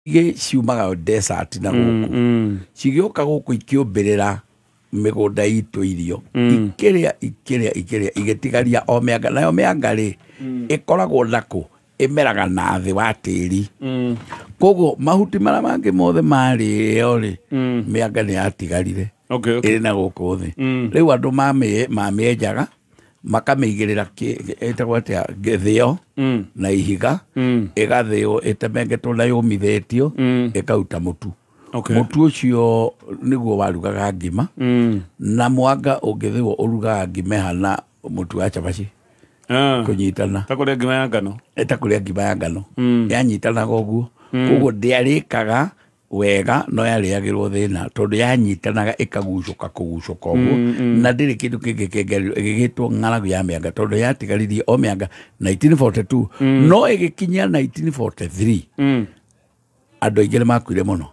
Ngigĩ ciumaga desert na gũkũ, cigĩũka gũkũ ikĩũmbĩrĩra mĩgũnda itũ irio, ikĩrĩa ikĩrĩa ikĩrĩa, igĩtigaria o mĩanga. Nayo mĩanga rĩ, ĩkoragwo nakũ? Ĩmeraga na thĩ wa tĩri. Koguo mahuti marĩa mangĩ mothe marĩo rĩ, mĩanga nĩ yatigarire ĩrĩ na gũkũ thĩ. Rĩu andũ mamĩenjaga, makamĩigĩrĩra ĩtagwo atĩa, gĩthĩo na ihiga, ĩgathĩo ĩtemengetwo na yũmithĩtio, ĩkaruta mũtu. Mũtu ũcio nĩguo warugaga ngima. Na mwanga ũngĩthĩo ũrugaga ngima ĩhana mũtu wa cabaci kũnyitana. Ta kũrĩa ngima ya ngano. Ta kũrĩa ngima ya ngano. Yanyitanaga ũguo. Koguo ndĩarĩkaga wega, no yarĩagĩrwo thĩna tondũ yanyitanaga ĩkagucũka kũgucũka ũguo, na ndĩrĩ kĩndũ kĩngĩ kĩngerio. Ĩgĩgĩtwo ng'aragu ya mĩanga tondũ yatigaririe o mĩanga 1942. No ĩgĩkinyia 1943, andũ aingĩ nĩ makuire mũno.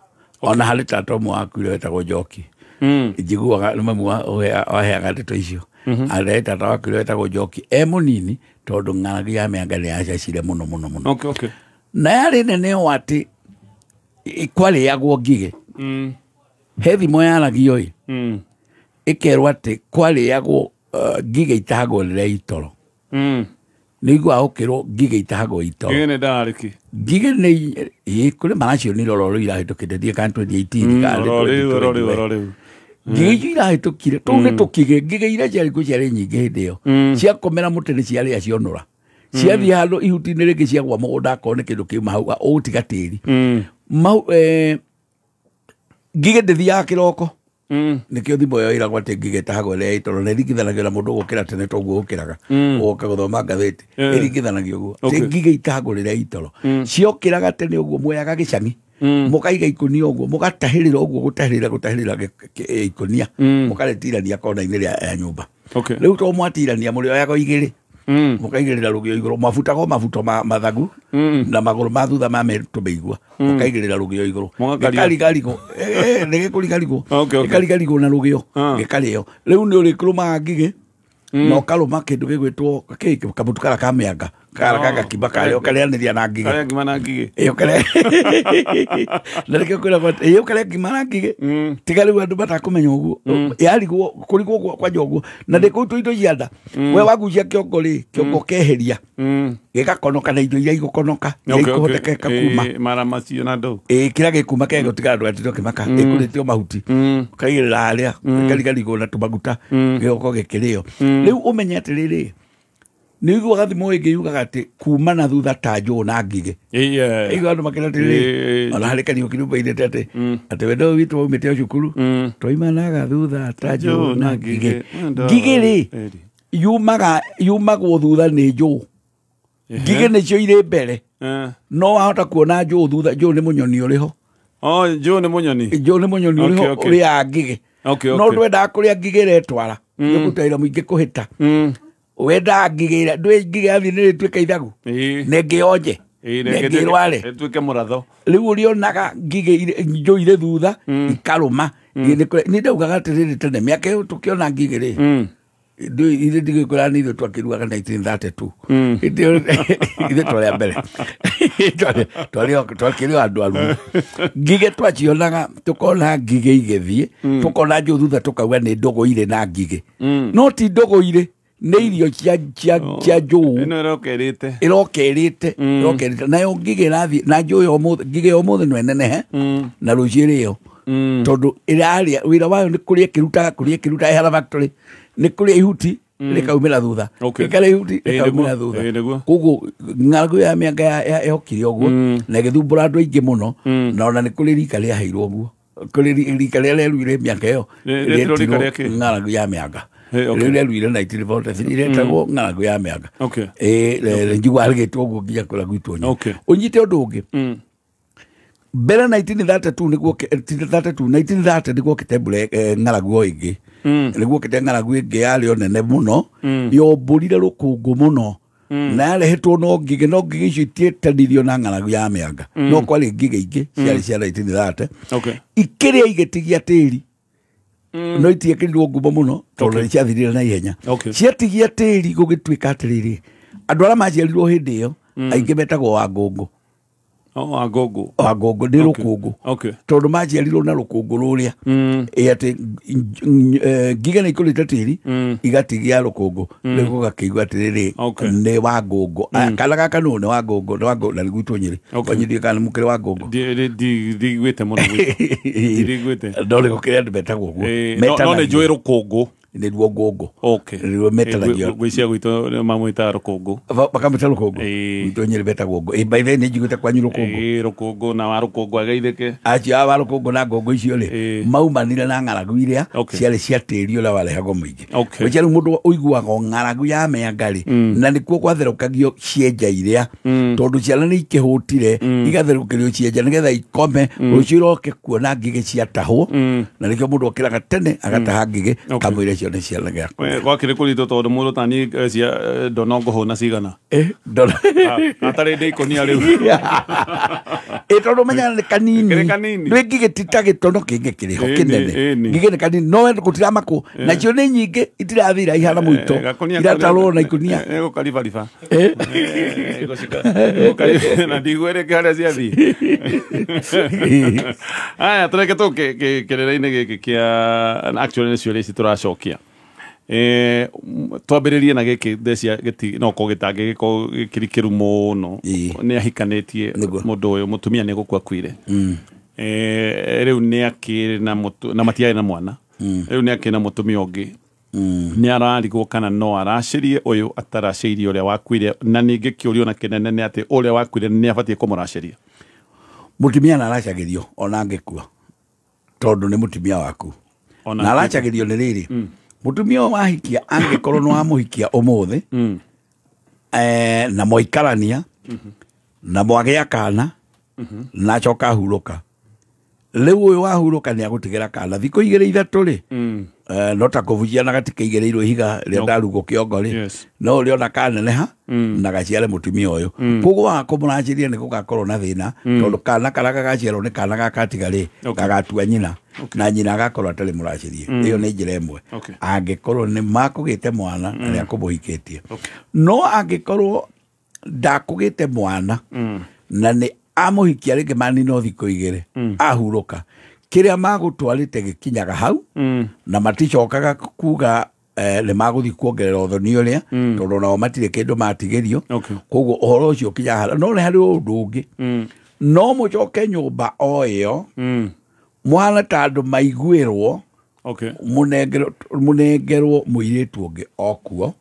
Ona harĩ tata ũmwe wakuire wetagwo Njoki. Njiguaga nĩ mamu waheaga ndeto icio. Arĩ tata wakuire wetagwo Njoki e mũnini, tondũ ng'aragu ya mĩanga nĩ yacacire mũno mũno mũno. Na yarĩ nene ũũ atĩ kwarĩagwo ngigĩ. He thimo yaragio ĩ, ĩkerwo atĩ kwarĩagwo ngigĩ itahagwo rĩrĩa itoro. Nĩ iguaga ũkĩrwo ngigĩ itahagwo itoro. Ngigĩ nĩ ndararĩki. Ngigĩ nĩ ĩ kũrĩ maracionire oro rĩu irahĩtũkĩte, ndiĩ kana 2018 kana Oro rĩu, oro rĩu, 2020. Oro rĩu. Ngigĩ icio irahĩtũkire, tũu nĩ tũkigĩ. Ngigĩ iria ciarĩ kuo ciarĩ nyingĩ hĩndĩ ĩyo. Ciakomera mũtĩ nĩ ciarĩa cionũra. Ciathiĩ handũ ihuti-inĩ rĩngĩ, ciagwa mũgũnda, akorwo nĩ kĩndũ kiuma hau ũgũtiga tĩri. Mau ngigĩ ndĩthiaga kĩroko. Nĩkĩo thimũ ĩyo ĩragwo atĩ ngigĩ ĩtahagwo ĩrĩa itoro, na ĩringithanagio na mũndũ gũkĩra tene toguo ũkĩraga ũgoka gũthoma ngathĩti. Ĩringithanagio ũguo. Ti ngigĩ itahagwo rĩrĩa itoro. Ciokĩraga tene ũguo, muoyaga gĩcang'i, mũkaiga ikũnia ũguo, mũgatahĩrĩra ũguo, gũtahĩrĩra gũtahĩrĩra ikũnia, mũkarĩtirania kona-inĩ rĩa ya nyũmba. Rĩu to mwatirania, mũrĩoyaga igĩrĩ, mũkaigĩrĩra rũgĩo igũrũ, mabutagwo mabuto ma mathagu na magũrũ ma thutha ma tũmĩigua, mũkaigĩrĩra rũgĩo igũrũ. Mũgakaria. Gĩkarigarigwo, nĩ gĩkũrigarigwo. Okay. Gĩkarigarigwo na rũgĩo. Gĩkarĩo. Rĩu nĩ ũrĩkũrũmaga ngigĩ na ũkarũma kĩndũ gĩgwĩtwo kĩ kamũtu karĩa ka mĩanga, karĩa gagakima karĩa ũkarĩanĩria na ngigĩ. Karĩa ngima na ngigĩ. Ĩyo karĩa, na nĩkĩo kwĩragwo atĩ ĩyo karĩa ngima na ngigĩ. Tiga rĩu andũ matakũmenya ũguo, yarigwo kũrigwo kwanja ũguo na ndĩ kũu indo cia nda. We wagucia kĩongo rĩ, kĩongo keheria, gĩgakonoka na indo iria igũkonoka, iria ikũhotekeka kuma. Mara macio na ndũ. Ĩ, kĩrĩa gĩkuma kĩrĩa gũtigara, ndũgatinde ũkĩmaka, ĩkũrĩtio mahuti, ũkaigĩrĩra harĩa, gĩkarigarigwo na tũmaguta, gĩgokorwo gĩkĩrĩo. Rĩu ũmenye atĩrĩrĩ, nĩ ũiguaga thimo ĩngĩ yugaga atĩ kuma na thutha ta njũũ na ngigĩ. Igua andũ makĩra atĩrĩrĩ, ona harĩ kariũki nyũmba-inĩ atĩ wendo ũyũ witũ waumĩte o cukuru, twaimanaga thutha ta njũũ na ngigĩ. Ngigĩ rĩ, yumaga yumagwo thutha nĩ njũũ. Ngigĩ nĩcio irĩ mbere, no wahota kuona njũũ thutha. Njũũ nĩ mũnyoni ũrĩ ho. Oh, njũũ nĩ mũnyoni. Njũũ nĩ mũnyoni ũrĩ ho ũrĩaga ngigĩ. No ndwendaga kũrĩa ngigĩ ĩretwara, nĩ wĩra mũingĩ kũhĩta. Wendaga ngigĩ ĩrĩa ndũĩ ngigĩ yathiĩ nĩ ĩtuĩka ithagu, na ĩngĩ yonje, na ĩngĩ ĩrware. Ĩtuĩke mũratho. Rĩu ũrĩonaga ngigĩ njũũ irĩ thutha ikarũma. Nĩ ndaugaga atĩrĩrĩ, tene mĩaka ĩyo tũkĩona ngigĩ rĩ, ithuĩ ndigĩkwĩra nĩ ithuĩ twakĩruaga 1932. Hĩndĩ ĩyo ithuĩ twarĩ a mbere. Twakĩrĩ o andũ arume. Ngigĩ twacionaga, tũkona ngigĩ igĩthiĩ, tũkona njũũ thutha, tũkauga nĩ ndũgũ irĩ na ngigĩ. No ti ndũgũ irĩ, nĩ irio cia njũũ. Ĩno ĩrokerĩte. Ĩrokerĩte, ĩrokerĩte nayo ngigĩ ĩrathiĩ na njũũ ya ũmũthĩ. Ngigĩ ya ũmũthĩ no ĩnenehe na rũciũ ĩrĩo, tondũ ĩrarĩa, wĩra wayo nĩ kũrĩa ĩkĩrutaga, kũrĩa ĩkĩrutaga ĩhana factory, nĩ kũrĩa ihuti rĩkaumĩra thutha, rĩkarĩa ihuti, rĩkaumĩra thutha. Nĩguo. Koguo ng'aragu ya mĩanga yokire ũguo na ĩgĩthumbũra andũ aingĩ mũno. Na ona nĩ kũrĩ rika rĩaheirwo ũguo, kũrĩ rika rĩrĩa rĩeruire mĩanga ĩyo. Rĩetirwo rika Rĩetirwo rĩa kĩ? ng'aragu ya mĩanga. Okay. Rĩu rĩeruire 1943, rĩetagwo ng'aragu ya mĩanga. Ĩ njiguaga rĩgĩtwo ũguo nginya kũrĩa gwitũ. Ũnyite ũndũ ũngĩ, mbere 1932 nĩguo 32 1930 nĩguo okĩte mbura, ng'aragu o ĩngĩ. Nĩguo okĩte ng'aragu ĩngĩ yarĩ o nene mũno, yombũrire rũkũngũ mũno, na yarehetwo no ngigĩ. No ngigĩ icio itietanirio na ng'aragu ya mĩanga, no kwarĩ ngigĩ ingĩ ciarĩ cia 1930. Ikĩrĩa igĩtigia tĩri, no itiekĩrirwo ngumo mũno tondũ nĩ ciathirire na ihenya. Ciatigia tĩri, gũgĩtuĩka atĩrĩrĩ, andũ arĩa maciarirwo hĩndĩ ĩyo aingĩ metagwo Wangũngũ. Wangũngũ. Wangũngũ nĩ rũkũngũ. Tondũ maciarirwo na rũkũngũ rũrĩa ĩ atĩ ngigĩ nĩ ikũrĩte tĩri igatigia rũkũngũ rĩu gũgakĩigua atĩrĩrĩ nĩ Wangũngũ. Kana gaka nũ nĩ Wangũngũ nĩ Wangũngũ na nĩ gwitũ Nyĩrĩ. Kwanyu ndiũĩ kana mũkĩrĩ Wangũngũ. Ndigwĩte mũno gwitũ. Ndigwĩte. No nĩ gũkĩrĩ andũ metagwo ũguo. No nĩ njũĩ rũkũngũ. Nĩruo ngũngũ. Nĩruo metanagio. Gwĩcia gwitũ mamwĩtaga rũkũngũ. Makamwĩta rũkũngũ. Gwitũ Nyĩrĩ metagwo ngũ. By the way nĩ njiguĩte kwanyu rũkũngũ. Rũkũngũ na wa rũkũngũ ageithĩke. Acio a wa rũkũngũ na ngũngũ icio rĩ maumanire na ng'aragu iria ciarĩ cia tĩri ũrĩa warehagwo mũingĩ. Gwĩcia rĩu mũndũ ũiguaga ng'aragu ya mĩanga rĩ na nĩkuo gwatherũkagio cienja iria tondũ ciana nĩ ikĩhũtire igatherũkĩrio cienja nĩgetha ikome rũciũ iroke kuona ngigĩ ciatahwo na nĩkĩo mũndũ okĩraga tene agataha ngigĩ kamũira cio nĩ ciana gĩakwa. Gwakĩrĩ kũritũ tondũ mũndũ ta niĩ cia ndono ngũhũna cigana. Atarĩ ndĩ ikũnia rĩu. Tondũ menyaga nĩ kanini. Nĩ ngigĩ ti ta gĩtono kĩngĩ kĩrĩ ho kĩnene. Ngigĩ nĩ kanini no gũtiramakwo nacio nĩ nyingĩ itirathira ihana mũito iratarwo na ikũnia. Gũkaribariba. Na ndigwĩrĩke harĩa ciathiĩ. Aya tũreke tũke kĩrĩra-inĩ gĩkĩ kĩa actually nĩ ciũria ici tũracokia. Twambĩrĩrie na gĩkĩ thecia gĩti no ko gĩtangĩgĩkorwo gĩkĩrikĩru mũno. Nĩ ahikanĩtie mũndũ ũyũ mũtumia nĩ gũkua akuire. Rĩu nĩ akĩrĩ na matiarĩ na mwana. Rĩu nĩ akĩrĩ na mũtumia ũngĩ. Nĩ ararigwo kana no aracĩrie ũyũ ataracĩirie ũrĩa wakuire na ningĩ kĩũrio na kĩnene nĩ atĩ ũrĩa wakuire nĩ abatiĩ kũmũracĩria. Mũtumia nĩ aracagĩrio ona angĩkua tondũ nĩ mũtumia waku. Na aracagĩrio nĩ rĩrĩ mũtumia ũyũ wahikia angĩkorwo nĩ wamũhikia ũmũthĩ na mwaikarania na mwagĩa kana na acoka ahurũka rĩu ũyũ wahurũka nĩ agũtigĩra kana thikũ igĩrĩ ithatũ rĩ no ta kũbujia na gatikĩigĩrĩirwo ihiga rĩa ndarugwo kĩongo rĩ no ũrĩona kaneneha na gaciare mũtumia ũyũ koguo waga kũmũracĩria nĩ gũgakorwo na thĩna tondũ kana karĩa gagaciarwo nĩ kana gakatiga rĩ gagatua nyina na nyina agakorwo atarĩ mũracĩrie. Ĩyo nĩ njĩra ĩmwe angĩkorwo nĩ makũgĩte mwana na nĩ akũmũhikĩtie. No angĩkorwo ndakũgĩte mwana na nĩ amũhikia rĩngĩ manina thikũ igĩrĩ ahurũka kĩrĩa magũtwarĩte gĩkinyaga hau na maticokaga kuga nĩ magũthiĩ kuongerera ũthoni ũrĩa tondũ nao matirĩ kĩndũ matigĩrio. Koguo ũhoro ũcio ũkinyaga hau. No nĩ harĩ ũndũ ũngĩ no mũcoke nyũmba o ĩyo mwana ta andũ maiguĩrwo mũnengerwo mũirĩtu ũngĩ o kuo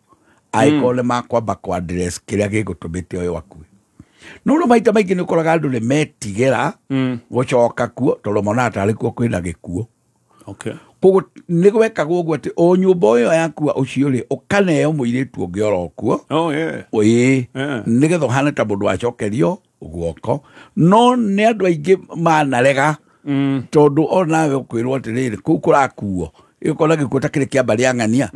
angĩkorwo nĩ makwamba kwa address kĩrĩa gĩgũtũmĩte ũyũ akue. No rĩu maita maingĩ nĩ ũkoraga andũ nĩ metigĩra gũcoka kuo tondũ monaga tarĩ kuo kwĩna gĩkuũ. Koguo nĩ gwekagwo ũguo atĩ o nyũmba ĩyo yakua ũcio rĩ ũkaneo mũirĩtu ũngĩ oro kuo ĩĩ nĩgetha ũhane ta mũndũ wacokerio guoko. No nĩ andũ aingĩ manarega tondũ onawe ũkwĩrwo atĩrĩrĩ kũu kũrakuo ĩgũkorwo gĩkuũ ta kĩrĩ kĩa mbarĩ ya ng'ania.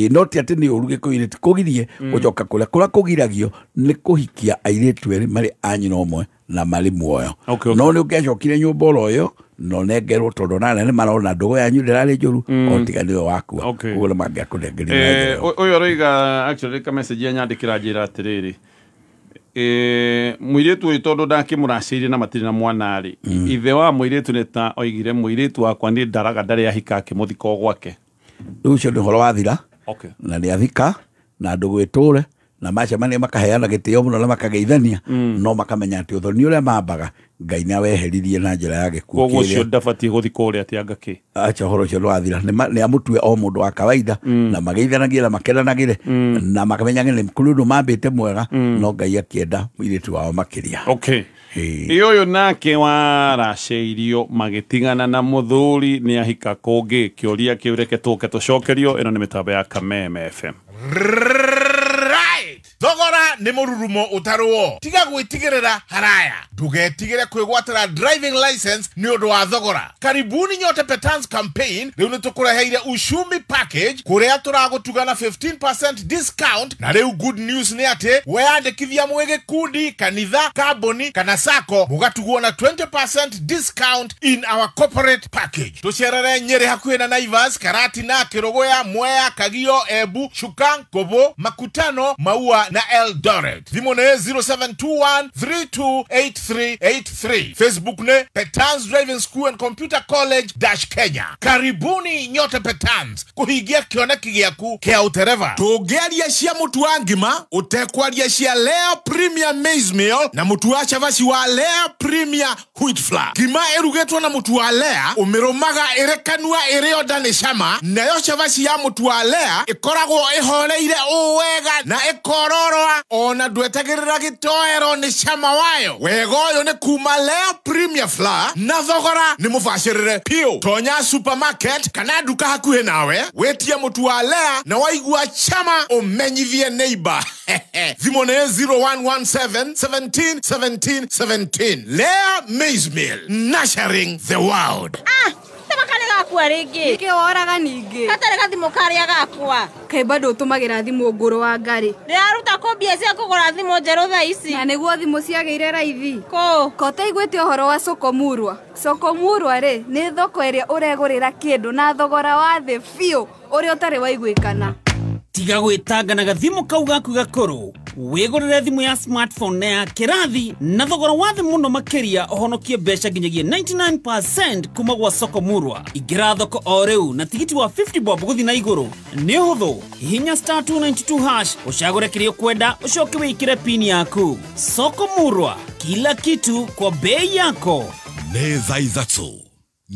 No ti atĩ nĩ ũru gĩkũyũ ti kũgirie gũcoka kũrĩa kũrĩa kũgiragio nĩ kũhikia airĩtu erĩ marĩ a nyina ũmwe na marĩ muoyo. No nĩ ũngĩacokire nyũmba oro ĩyo na ũnengerwo tondũ ona anene marona ndũgũ yanyu ndĩrarĩ njũru o tiga nĩwe wakua. Ũguo nĩ mangĩakũnengerire. Ũyũ aroiga actually ka message yanyandĩkĩra njĩra atĩrĩrĩ mũirĩtu ũyũ tondũ ndakĩmũracĩirie na matirĩ na mwana rĩ ithe wa mũirĩtu nĩ ta oigire mũirĩtu wakwa nĩ ndaraga ndarĩ ahika akĩmũthika o gwake. Rĩu ũcio nĩ ũhoro wathira na nĩ athika na ndũgũ ĩtũre na macemania makaheana gĩtĩo mũno na makageithania no makamenya atĩ ũthoni ũrĩa mambaga Ngai nĩ aweheririe na njĩra ya gĩkuũ. Koguo ũcio ndabatiĩ gũthikwo ũrĩa atĩ anga kĩ. Acha ũhoro ũcio nĩwathira nĩ amũtue o mũndũ wa kawaida na mageithanagĩre na makenanagĩre na makamenyage nĩ kũrĩ ũndũ mambĩte mwega no Ngai akĩenda mũirĩtu wao makĩria. Ĩ ũyũ nake waracĩirio magĩtigana na mũthuri nĩ ahika kũngĩ. Kĩũria kĩu reke tũke tũcokerio. Ĩno nĩ mĩtambo ya Kameme FM. Thogora nĩ mũrurumo ũtarũo tiga gwĩtigĩrĩra haraya ndũgetigĩre kwĩgwatĩra driving license nĩ ũndũ wa thogora. Karibuni nyote Petans campaign rĩu nĩ tũkũreheire ushumi package kũrĩa tũragũtuga na 15% discount na rĩu good news nĩ atĩ weyandĩkithia mwĩ gĩkundi kanitha kambuni kana sacco mũgatugwo na 20% discount in our corporate package. Tũcerere Nyĩrĩ hakuhĩ na Naivas, Karatina, Kĩrũgũya, Mwea, Kagio, Embu, Chuka, Kobo, Makutano, Maua na na Eldoret. Thimũ nĩ 0721 328383. Facebook nĩ Petans Driving School and Computer College dash Kenya. Karibuni nyote Petans kuhingia kĩoneki gĩaku kĩa ũtereva. Tũngĩaria cia mũtu wa ngima ũtekwaria cia Lea Premier Maize Meal na mũtu wa cabaci wa Lea Premier Wheat Flour. Ngima ĩrugĩtwo na mũtu wa Lea ũmĩrũmaga ĩrĩ kanua ĩrĩ onda nĩ cama, nayo cabaci ya mũtu wa Lea ĩkoragwo ĩhoreire ũũ wega na ĩkororoa ona ndwetagĩrĩra gĩtoero nĩ cama wayo. Wega ũyũ nĩ kuma Lea Premier Flour na thogora nĩ mũbacĩrĩre piũ. Tonya supermarket kana nduka hakuhĩ nawe wĩtie mũtu wa Lea na waigua chama ũmenyithie neighbor. Thimũ nĩ 0117 17 17 17. Lea Maize Meal, nurturing the world. Kale gakwa rĩngĩ. Nĩkĩ woraga ningĩ? Gatarĩ gathimũ karĩa gakwa. Kaĩ bado ũtũmagĩra thimũ ngũrũ wa ngarĩ? Ndĩraruta kũ mbia cia kũgũra thimũ njerũ thaa ici? Na nĩguo thimũ ciagĩire raithi. Kũ? Ko ũtaiguĩte ũhoro wa Soko Murwa? Soko Murwa rĩ, nĩ thoko ĩrĩa ũregũrĩra kĩndũ na thogora wa thĩ biũ ũrĩa ũtarĩ waiguĩkana. Tiga gwĩtanga na gathimũ kau gaku gakũrũ, wĩgũrĩre thimũ ya smartphone na ya kĩrathi na thogora wa thĩ mũno makĩria, ũhonokie mbeca nginyagia 99% kuma gwa Soko Murwa. Ingĩra thoko o rĩu na tigiti wa 50 bob gũthiĩ na igũrũ. Nĩ ũhũthũ, hihinya star 292 hash ũcagũre kĩrĩa ũkwenda ũcoke wĩkĩre pin yaku. Soko Murwa, kila kitu kwa bei yako. Nĩ thaa 3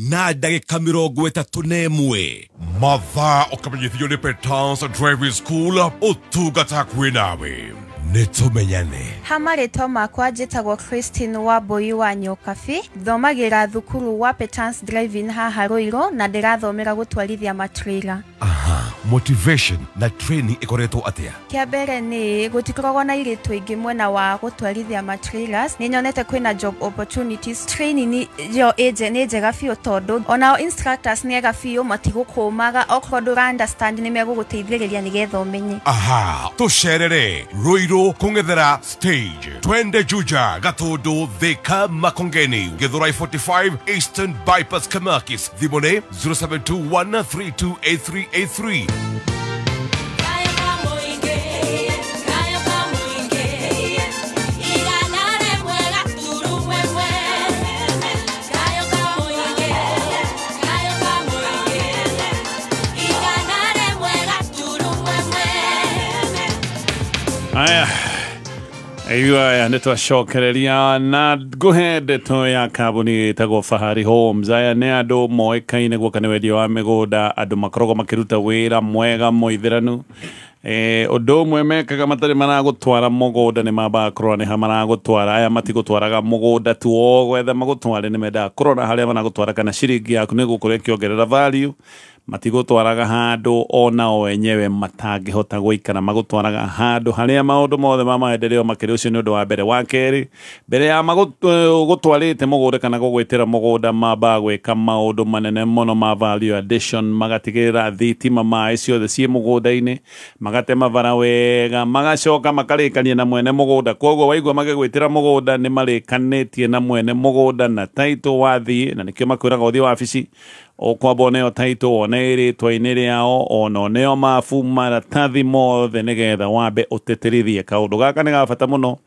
na ndagĩka 31. Mathaa ũkamenyithio nĩ Petans Driving School ũtungata hakuhĩ nawe. Nĩ tũmenyane. Ha marĩtwa makwa njĩtagwo Christine Wambui wa Nyokabi, thomagĩra thukuru wa Petans Driving haha Ruiru na ndĩrathomera gũtwarithia matrailer. Aha, motivation na training ĩkoretwo atĩa? Kĩa mbere nĩ gũtikoragwo na airĩtu aingĩ mwena wa gũtwarithia matrailers. Nĩ nyonete kwĩna job opportunities. Training yo nĩ njega biũ tondũ onao instructors nĩ ega biũ, matigũkũmaga okorwo ndũra understand nĩ megũgũteithĩrĩria nĩgetha ũmenye. Aha, tũcerere Ruiru kũng'ethera stage, twende Juja, Gatundu, Thika, Makongeni, Githurai 45, Eastern Bypass, Kamakis. Thimũ nĩ 0721 328383. Aya, aya nĩ twacokereria na ngũhe ndeto ya kambuni ĩtagwo Fahari Homes. Aya nĩ andũ moĩkaine guoka nĩ wendia wa mĩgũnda, andũ makoragwo makĩruta wĩra mwega mũithĩranu. Ũndũ ũmwe mekaga matarĩ maragũtwara mũgũnda nĩ mambaga kũrora nĩ ha maragũtwara. Aya matigũtwaraga mũgũnda tu o gwetha magũtware, nĩ mendaga kũrora harĩa maragũtwara kana ciringi yaku nĩ gũkorwo ĩkĩongerera value. Matigũtwaraga handũ onao enyewe matangĩhota gũikara, magũtwaraga handũ harĩa maũndũ mothe ma maendeleo makĩria. Ũcio nĩ ũndũ wa mbere. Wa kerĩ, mbere ya gũtwarĩte mũgũnda kana gũgwĩtĩra mũgũnda, mambaga gwĩka maũndũ manene mũno ma value addition, magatigĩrĩra thitima, maĩ ciothe ciĩ mũgũnda-inĩ, magatema bara wega, magacoka makarĩkania na mwene mũgũnda. Koguo waigua magĩgwĩtĩra mũgũnda nĩ marĩkanĩtie na mwene mũgũnda na title wathiĩ, na nĩkĩo makwĩraga ũthiĩ wabici ũkwamba ũneo title, one rĩtwa-inĩ rĩao, ona ũneo mabu maratathi mothe nĩgetha wambe ũtĩtĩrithie. Kaũndũ gaka nĩ ga bata mũno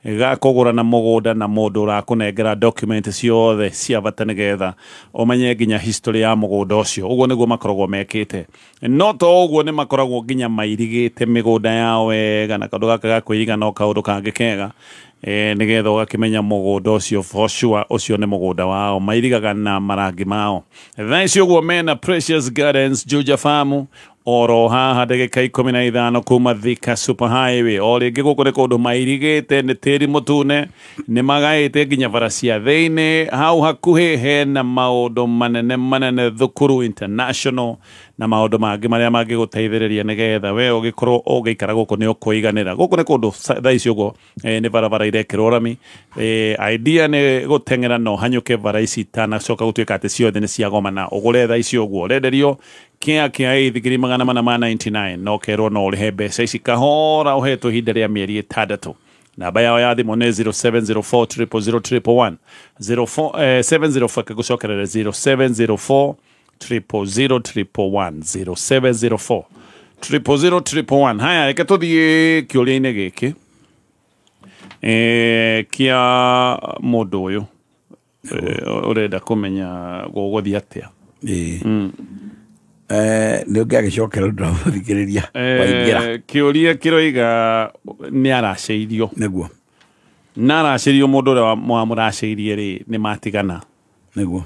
ga kũgũra na mũgũnda na mũndũ ũrakũnengera document ciothe cia bata nĩgetha ũmenye nginya history ya mũgũnda ũcio. Ũguo nĩguo makoragwo mekĩte. No to ũguo nĩ makoragwo nginya mairigĩte mĩgũnda yao wega, na kaũndũ gaka ga kwĩiga no kaũndũ kangĩ kega nĩgetha ũgakĩmenya mũgũnda ũcio for sure ũcio nĩ mũgũnda wao, mairigaga na marangi mao. Thaa ici ũguo mena Precious Gardens Juja Farm oro haha ndagĩka 15 kuma Thika Super Highway. O rĩngĩ gũkũ nĩ kũndũ mairigĩte nĩ tĩri mũtune, nĩ magaĩte nginya bara cia thĩinĩ. Hau hakuhĩ hena maũndũ manene manene, thukuru international na maũndũ mangĩ marĩa mangĩgũteithĩrĩria nĩgetha we ũgĩkorwo ũgĩikara gũkũ nĩ ũkũiganĩra. Gũkũ nĩ kũndũ thaa ici ũguo nĩ barabara irekĩrwo rami. Idea nĩ gũteng'era no hanyũke bara ici itanacoka gũtuĩka atĩ ciothe nĩ ciagomana. Ũgũre thaa ici ũguo ũrenderio kĩa kĩa 8,499 no kerwo no ũrĩhe mbeca ici kahora ũhetwo ihinda rĩa mĩeri 6. Namba yao ya thimũ nĩ 0704 000 111 704 gũcokerera 0704 000 111 0704 000 111. Haya, reke tuthiĩ kĩũria-inĩ gĩkĩ kĩa mũndũ ũyũ ũrenda kũmenya gũgũthiĩ atĩa. Nĩ ũngĩagĩcokera ũndũ wa gũthikĩrĩria waingĩra. Kĩũria kĩroiga nĩ aracĩirio. Nĩguo. Na aracĩirio mũndũ ũrĩa wamũracĩirie rĩ nĩ matigana. Nĩguo.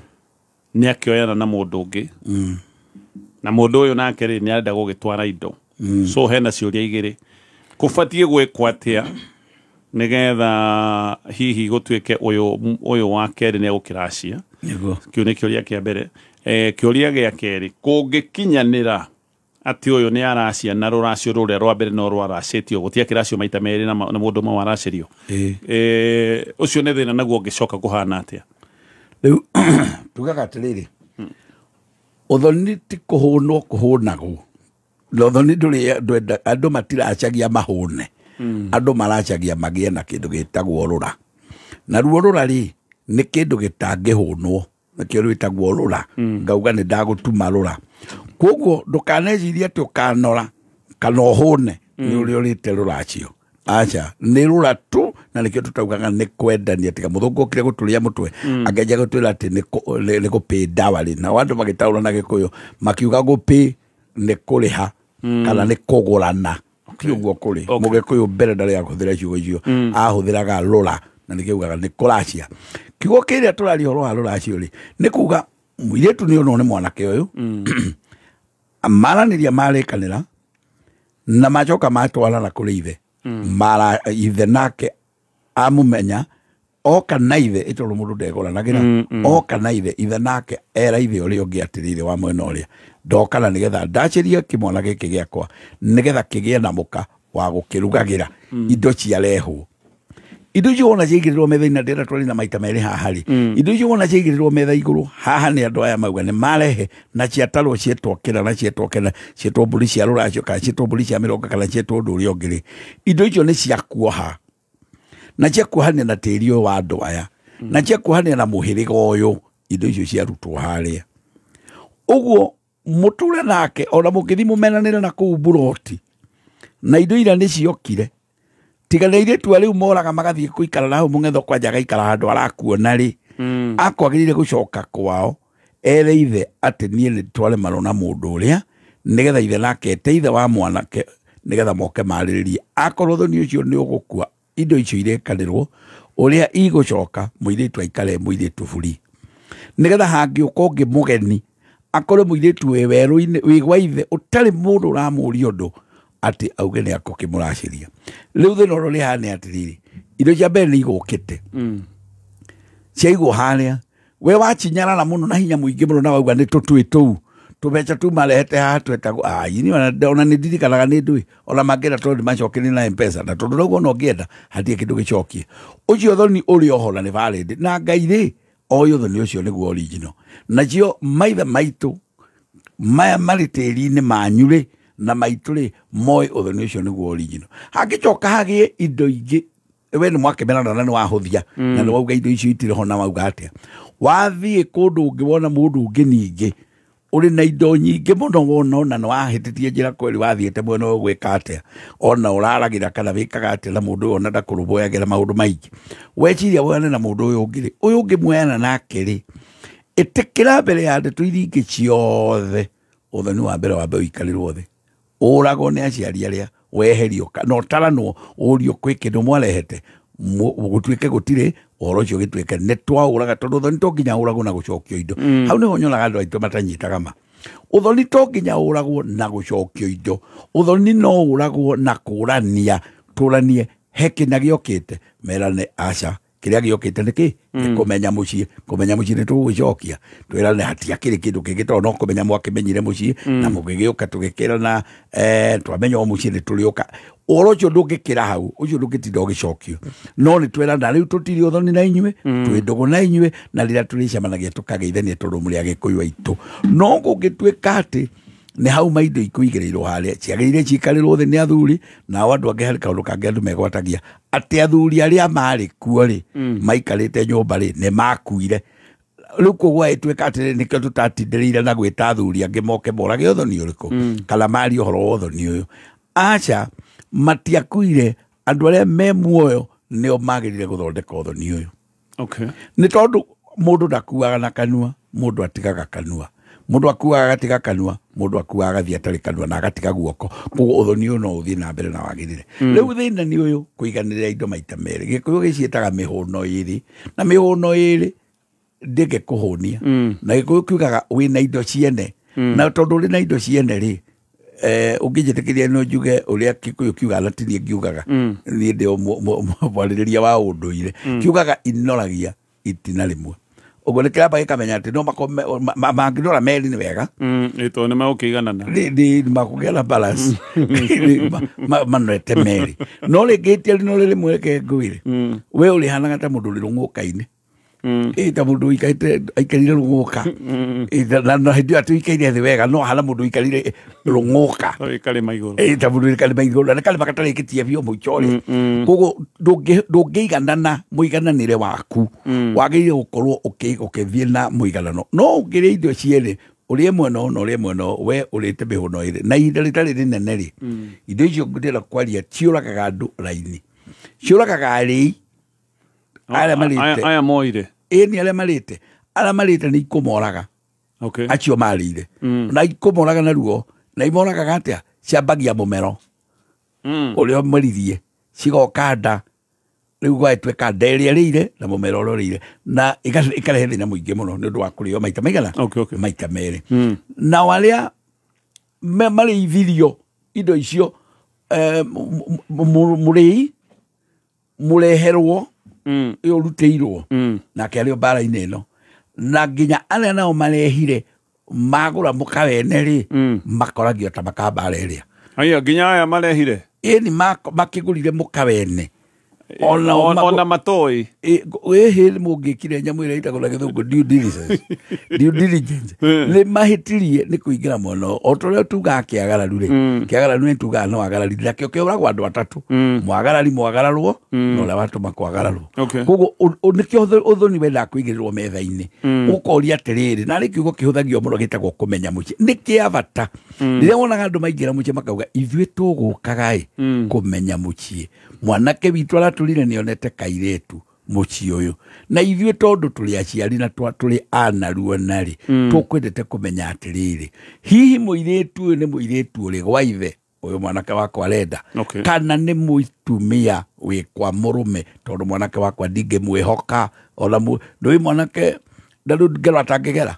Nĩ akĩoyana na mũndũ ũngĩ. Na mũndũ ũyũ nake rĩ nĩ arenda gũgĩtwara indo. So hena ciũria igĩrĩ. Kũbatiĩ gwĩkwo atĩa nĩgetha hihi gũtuĩke ũyũ wa kerĩ nĩ egũkĩracia. Nĩguo. Kĩu nĩ kĩũria kĩa mbere. Kĩũria gĩa kerĩ, kũngĩkinyanĩra atĩ ũyũ nĩ aracia na rũracio rũrĩa rwa mbere no rwaracĩtio, gũtiakĩracio maita merĩ na mũndũ ũmwe waracĩrio. Ũcio nĩ thĩna naguo ũngĩcoka kũhana atĩa? Rĩu tugaga atĩrĩrĩ, ũthoni ti kũhũnwo kũhũnagwo. Na ũthoni ndũrĩ andũ matiracagia mahũne. Andũ maracagia magĩe na kĩndũ gĩtagwo rũra. Na ruo rũra rĩ nĩ kĩndũ gĩtangĩhũnwo. Nĩkĩo rwĩtagwo rũra. Ngauga nĩ ndagũtuma rũra. Koguo ndũkanecirie atĩ ũkanora kana ũhũne nĩ ũrĩa ũrĩte rũracio. Aca, nĩ rũra tu na nĩkĩo tũtaugaga nĩ kwendania tiga mũthũngũ okire gũtũrĩa mũtwe akĩanjia gũtwĩra atĩ nĩ gũpĩ ndawa rĩ. Nao andũ magĩtaũra na Gĩkũyũ makiuga gũpĩ nĩ kũrĩha kana nĩ kũgũrana. Ti ũguo kũrĩ. Mũgĩkũyũ mbere ndarĩ ahũthĩra ciugo icio, ahũthĩraga rũra na nĩkĩo augaga nĩ kũracia. Kiugo kĩrĩa tũraria ũhoro wa rũracio rĩ nĩ kuga mũirĩtu nĩ onwo nĩ mwanake ũyũ maranĩria marĩkanĩra na macoka matwarana kũrĩ ithe. Mara ithe nake amumenya oka na ithe ĩtondũ mũndũ ndegũranagĩra oka na ithe ithe nake era ithe ũrĩa ũngĩ atĩrĩrĩ wa mwena ũrĩa ndokana nĩgetha ndacĩrie kĩmwana gĩkĩ gĩakwa nĩgetha kĩgĩe na mũka wa gũkĩrugagĩra indo ciarehwo. Indo icio wona ciaigĩrĩrwo metha-inĩ na ndĩrenda twarĩ na maita merĩ haha rĩ, indo icio wona ciaigĩrĩrwo metha igũrũ haha nĩ andũ aya mauga nĩ marehe na ciatarwo cietwo kĩra na cietwo kĩra cietwo mbũri cia rũracio kana cietwo mbũri cia mĩrongo kana cietwo ũndũ ũrĩa ũngĩ rĩ, indo icio nĩ cia kuoha na cia kuohania na tĩri ũyũ wa andũ aya na cia kuohania na mũhĩrĩga ũyũ, indo icio ciarutwo harĩa. Ũguo mũtũre nake ona mũngĩthiĩ mũmenanĩre na kũu mburoti na indo iria nĩ ciokire tiga nĩ airĩtu rĩu moraga magathiĩ kũikara na hau mũng'etho kwanja agaikara handũ arakuona rĩ, akwagĩrĩire gũcoka kwao ere ithe atĩ niĩ nĩ twaremanwo na mũndũ ũrĩa nĩgetha ithe nake ete ithe wa mwanake nĩgetha moke marĩrĩrie. Akorwo thoni ũcio nĩ ũgũkua indo icio irekanĩrwo ũrĩa igũcoka mũirĩtu aikare mũirĩtu buri nĩgetha hangĩũka ũngĩ mũgeni akorwo mũirĩtu wĩ werũ-inĩ wĩ gwa ithe ũtarĩ mũndũ ũramũria ũndũ atĩ auge nĩ akũkĩmũracĩria. Rĩu thĩna ũrĩa ũrĩ haha nĩ atĩrĩrĩ, indo cia mbere nĩ igũkĩte ciaigwo harĩa we wachinyarara mũno na hinya mũingĩ mũno na wauga nĩ tũtwĩ tũu tũbeca tu marehete haha twetagwo ai ona nĩ ndirikanaga nĩ ndũĩ ona mangĩenda tondũ nĩmacokerie na M-Pesa na tondũ rĩu ona ũngĩenda hatirĩ kĩndũ gĩcokie. Ũcio thoni ũrĩ oho na nĩ valid na Ngai rĩ oĩ ũthoni ũcio nĩguo original. Nacio maithe maitũ maya marĩ tĩri-inĩ manyu rĩ na maitũ rĩ moĩ ũthoni ũcio nĩguo original. Hangĩcoka hagĩe indo ingĩ we nĩ mwakĩmerana na nĩ wahũthia na nĩ wauga indo icio itirĩ ho na wauga atĩa. Wathiĩ kũndũ ũngĩ wona mũndũ ũngĩ ningĩ ũrĩ na indo nyingĩ mũno wona ona nĩ wahĩtĩtie njĩra kweri wathiĩte mwena ũyũ gwĩka atĩa ona ũraragĩra kana wĩkaga atĩa na mũndũ ũyũ ona ndakũrũmbũyagĩra maũndũ maingĩ. Weciria woyane na mũndũ ũyũ ũngĩ rĩ, ũyũ ũngĩ muoyana nake rĩ, ĩtĩkĩra mbere ya ndeto iria ingĩ ciothe ũthoni wa mbere wambe ũikarĩrwo thĩ ũragwo nĩ aciari arĩa weherio na ũtaranwo ũrio kwĩ kĩndũ mwarehete gũtuĩke gũtirĩ ũhoro ũcio ũgĩtuĩke nĩ twaũraga tondũ ũthoni to nginya ũragwo na gũcokio indo. Hau nĩho nyonaga andũ aitũ matanyitaga ma. Ũthoni to nginya ũragwo na gũcokio indo, ũthoni no ũragwo na kũrania tũranie he kĩna gĩokĩte merane aca kĩrĩa gĩokĩte nĩ kĩ nĩ kũmenya mũciĩ kũmenya mũciĩ nĩ tũgũgĩcokia twĩrane hatiakĩrĩ kĩndũ kĩngĩ tondũ no kũmenya mwakĩmenyire mũciĩ na mũgĩgĩũka tũgĩkĩrana twamenya o mũciĩ nĩ tũrĩũka. Ũhoro ũcio ndũngĩkĩra hau ũcio ndũngĩtinda ũgĩcokio no nĩ twerana rĩu tũtirĩ ũthoni na inyuĩ twĩ ndũgũ na inyuĩ na rĩrĩa tũrĩcemanagia tũkageithania tondũ mũrĩ Agĩkũyũ aitũ. No kũngĩtuĩka atĩ nĩ hau maindo ikũigĩrĩirwo harĩa ciagĩrĩire ciikarĩrwo thĩ nĩ athuri nao andũ angĩ harĩ kaũndũ kangĩ andũ megwatagia atĩ athuri arĩa marĩ kuo rĩ maikarĩte nyũmba rĩ nĩ makuire. Rĩu koguo ĩtuĩka atĩrĩ nĩkĩo tũtatindĩrĩire na gwĩta athuri angĩ moke morage ũthoni ũrĩkũ kana marie ũhoro wa ũthoni ũyũ. Aca, matiakuire, andũ arĩa me muoyo nĩo magĩrĩire gũthondeka ũthoni ũyũ. Okay. Nĩ tondũ mũndũ ndakuaga na kanua, mũndũ atigaga kanua. Mũndũ akuaga agatiga kanua, mũndũ akuaga agathiĩ atarĩ kanua na agatiga guoko. Koguo ũthoni ũyũ no ũthiĩ na mbere na wagĩrĩre. Rĩu thĩna nĩ ũyũ, kũiganĩrĩra indo maita merĩ. Gĩkũyũ gĩciĩtaga mĩhũno ĩrĩ, na mĩhũno ĩrĩ ndĩngĩkũhũnia. Na Gĩkũyũ kiugaga wĩna indo ciene. Na tondũ ũrĩ na indo ciene rĩ, ũngĩnjĩtĩkĩria no njuge ũrĩa Gĩkũyũ kiugaga na ti niĩ ngiugaga. Niĩ ndĩ o mwarĩrĩria wa ũndũire. Kiugaga inoragia itina rĩmwe. Ũguo nĩ kĩramba gĩkamenya atĩ no makorwo mangĩnora merĩ nĩ wega. Tondũ nĩ megũkĩiganana. Nĩ makũgĩa na balance. Manorete merĩ. No rĩngĩ itiarĩ rĩmwe reke ngwĩre. We ũrĩhanaga ta mũndũ ũrĩ rũng'ũka-inĩ. Ta mũndũ aikarire rũng'ũka. Na hĩndĩ ĩyo atĩ ũikaire thĩ wega, no hana mũndũ ũikarire rũng'ũka. Karĩma igũrũ. Ta mũndũ ũikarĩma igũrũ, na nĩ karĩma gatarĩkĩtie biũ mũico rĩ. Koguo ndũngĩiganana mũigananĩre waku. Wagĩrĩire gũkorwo ũkĩthiĩ na mũiganano. No ũngĩrĩa indo cierĩ, ũrĩe mwena ũyũ na ũrĩe mwena ũyũ, we ũrĩte mĩhũno ĩrĩ. Na ihinda rĩtarĩ rĩnene rĩ, indo icio ndĩrenda kwaria ciũragaga andũ raini. Ciũragaga arĩi. Arĩa marĩte. Aya moire. Ĩni arĩa marĩte. Arĩa marĩte nĩ ikũmoraga. Okay. Acio marĩire. Na ikũmoraga na ruo. Na imoragaga atĩa? Ciambagia mũmero. Ũrĩa ũmeririe. Cigoka nda. Rĩu gwatuĩka nda ĩrĩa ĩrĩire na mũmero ũrĩa ũrĩire. Na ĩkarehe thĩna mũingĩ mũno nĩ ũndũ wa kũrĩo maita maigana? Okay. Maita merĩ. Nao arĩa marĩithirio indo icio, mũrĩi, mũreherwo, ĩyo ũrutĩirwo, nake arĩ o mbara-inĩ ĩno. Na nginya arĩa nao marehire magũra mũkawene rĩ, makoragio ta makambara ĩrĩa. Aya, nginya aya marehire? Ĩni makĩgũrire mũkawene. Ona matoi. Ĩhĩ mũngĩkire nyamũ ĩrĩa ĩtagwo na gĩthũngũ due diligence. Due diligence. Nĩ mahĩtirie nĩ kũingĩra mũno. O ta ũrĩa tugaga kĩagararu rĩ. Kĩagararu nĩ tugaga no agarari. Nakĩo kĩũragwo andũ atatũ. Mwagarari mwagararwo, na ũrĩa watũma kwagararwo. Koguo nĩkĩo ũthoni wendaga kũigĩrĩrwo metha-inĩ. Ũkoria atĩrĩrĩ, na rĩ kiugo kĩhũthagio mũno gĩtagwo kũmenya mũciĩ. Nĩ kĩa bata. Rĩrĩa wonaga andũ maingĩra mũciĩ makauga ithuĩ tũgũkaga ĩ kũmenya mũciĩ. Mwanake witũ aratũrire nĩonete kairĩtu mũciĩ ũyũ. Na ithuĩ tondũ tũrĩ aciari na tũrĩ anaruo narĩ, tũkwendete kũmenya atĩrĩrĩ, hihi mũirĩtu ũyũ nĩ mũirĩtu ũrĩ gwa ithe ũyũ mwanake wakwa arenda, kana nĩ mũtumia wĩ kwa mũrũme, tondũ mwanake wakwa ndingĩmwĩhoka ona ndũĩ mwanake ndarĩ ngero atangĩgera.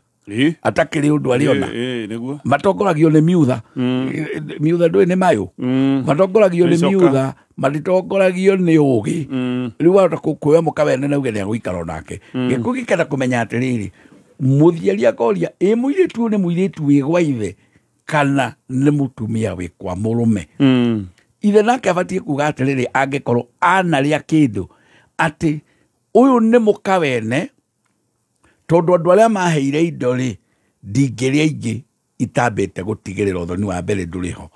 Atakĩrĩ ũndũ arĩona. Matongoragio nĩ miutha. Miutha ndũĩ nĩ mayũ. Matongoragio nĩ miutha, matitongoragio nĩ ũgĩ. Rĩu wahota kuoya mũkawene na uge nĩ agũikara onake. Gĩkũyũ gĩkenda kũmenya atĩrĩrĩ, mũthiari akoria, ĩ mũirĩtu ũyũ nĩ mũirĩtu wĩ gwa ithe kana nĩ mũtumia wĩ kwa mũrũme. Ithe nake abatiĩ kuga atĩrĩrĩ, angĩkorwo anarĩa kĩndũ, atĩ ũyũ nĩ mũkawene, tondũ andũ arĩa maheire indo rĩ, ndingĩrĩa ingĩ itambĩte gũtigĩrĩra ũthoni wa mbere ndũrĩ ho.